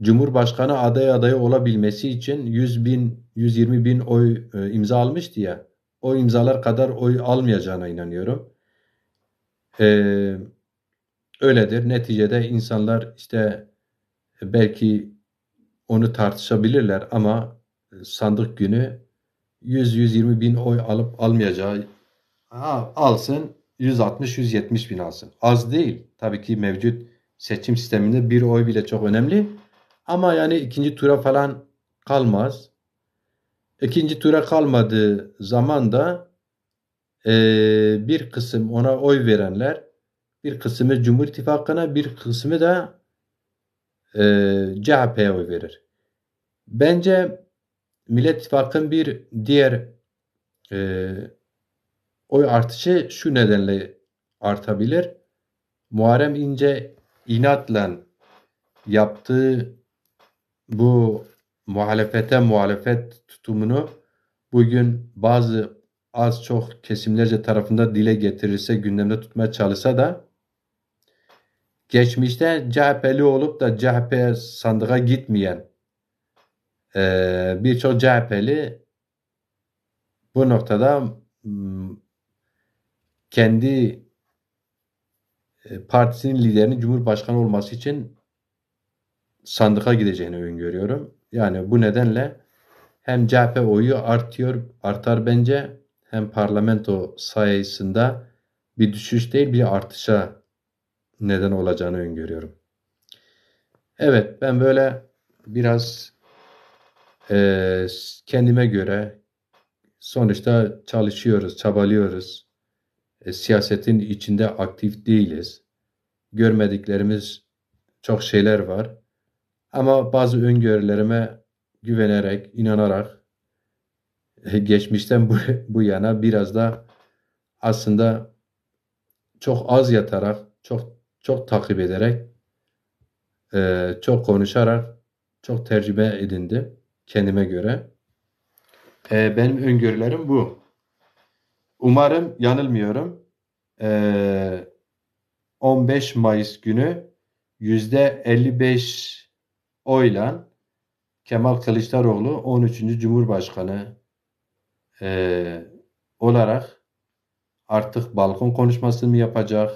Cumhurbaşkanı aday adayı olabilmesi için yüz bin, yüz yirmi bin oy e, imza almıştı ya. O imzalar kadar oy almayacağına inanıyorum. E, öyledir. Neticede insanlar işte belki onu tartışabilirler ama sandık günü yüz yüz yirmi bin oy alıp almayacağı, ha, alsın, yüz altmış yüz yetmiş bin alsın. Az değil. Tabii ki mevcut seçim sisteminde bir oy bile çok önemli. Ama yani ikinci tura falan kalmaz. İkinci tura kalmadığı zaman da e, bir kısım ona oy verenler, bir kısmı Cumhur İttifakı'na, bir kısmı da e, C H P'ye oy verir. Bence Millet İttifakı'nın bir diğer e, oy artışı şu nedenle artabilir. Muharrem İnce inatla yaptığı bu muhalefete muhalefet tutumunu bugün bazı az çok kesimlerce tarafında dile getirirse, gündemde tutmaya çalışsa da geçmişte C H P'li olup da C H P sandığa gitmeyen e, birçok C H P'li bu noktada m, kendi e, partisinin liderinin Cumhurbaşkanı olması için sandığa gideceğini öngörüyorum. Yani bu nedenle hem C H P oyu artıyor, artar bence, hem parlamento sayısında bir düşüş değil, bir artışa neden olacağını öngörüyorum. Evet, ben böyle biraz e, kendime göre sonuçta çalışıyoruz, çabalıyoruz. E, siyasetin içinde aktif değiliz. Görmediklerimiz çok şeyler var. Ama bazı öngörülerime güvenerek, inanarak e, geçmişten bu, bu yana biraz da aslında çok az yatarak, çok çok takip ederek, e, çok konuşarak çok tecrübe edindim kendime göre. E, benim öngörülerim bu. Umarım yanılmıyorum. E, on beş Mayıs günü yüzde elli beş oyla Kemal Kılıçdaroğlu on üçüncü Cumhurbaşkanı e, olarak artık balkon konuşmasını mı yapacak,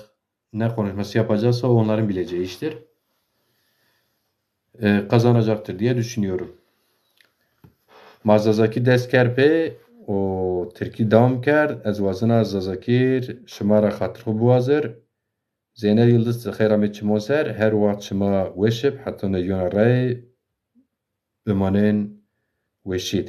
ne konuşması yapacaksa o onların bileceği iştir. E, kazanacaktır diye düşünüyorum. Ma Zazakî dest kerd pê û Tirkî dewam kerd. Ez wazena Zazakî şima ra xatir xwu biwazir. Zeynel Yıldız, xeyr amê çimon ser. Her wext şima weş ib, heta neyona rey bimanên weşîd.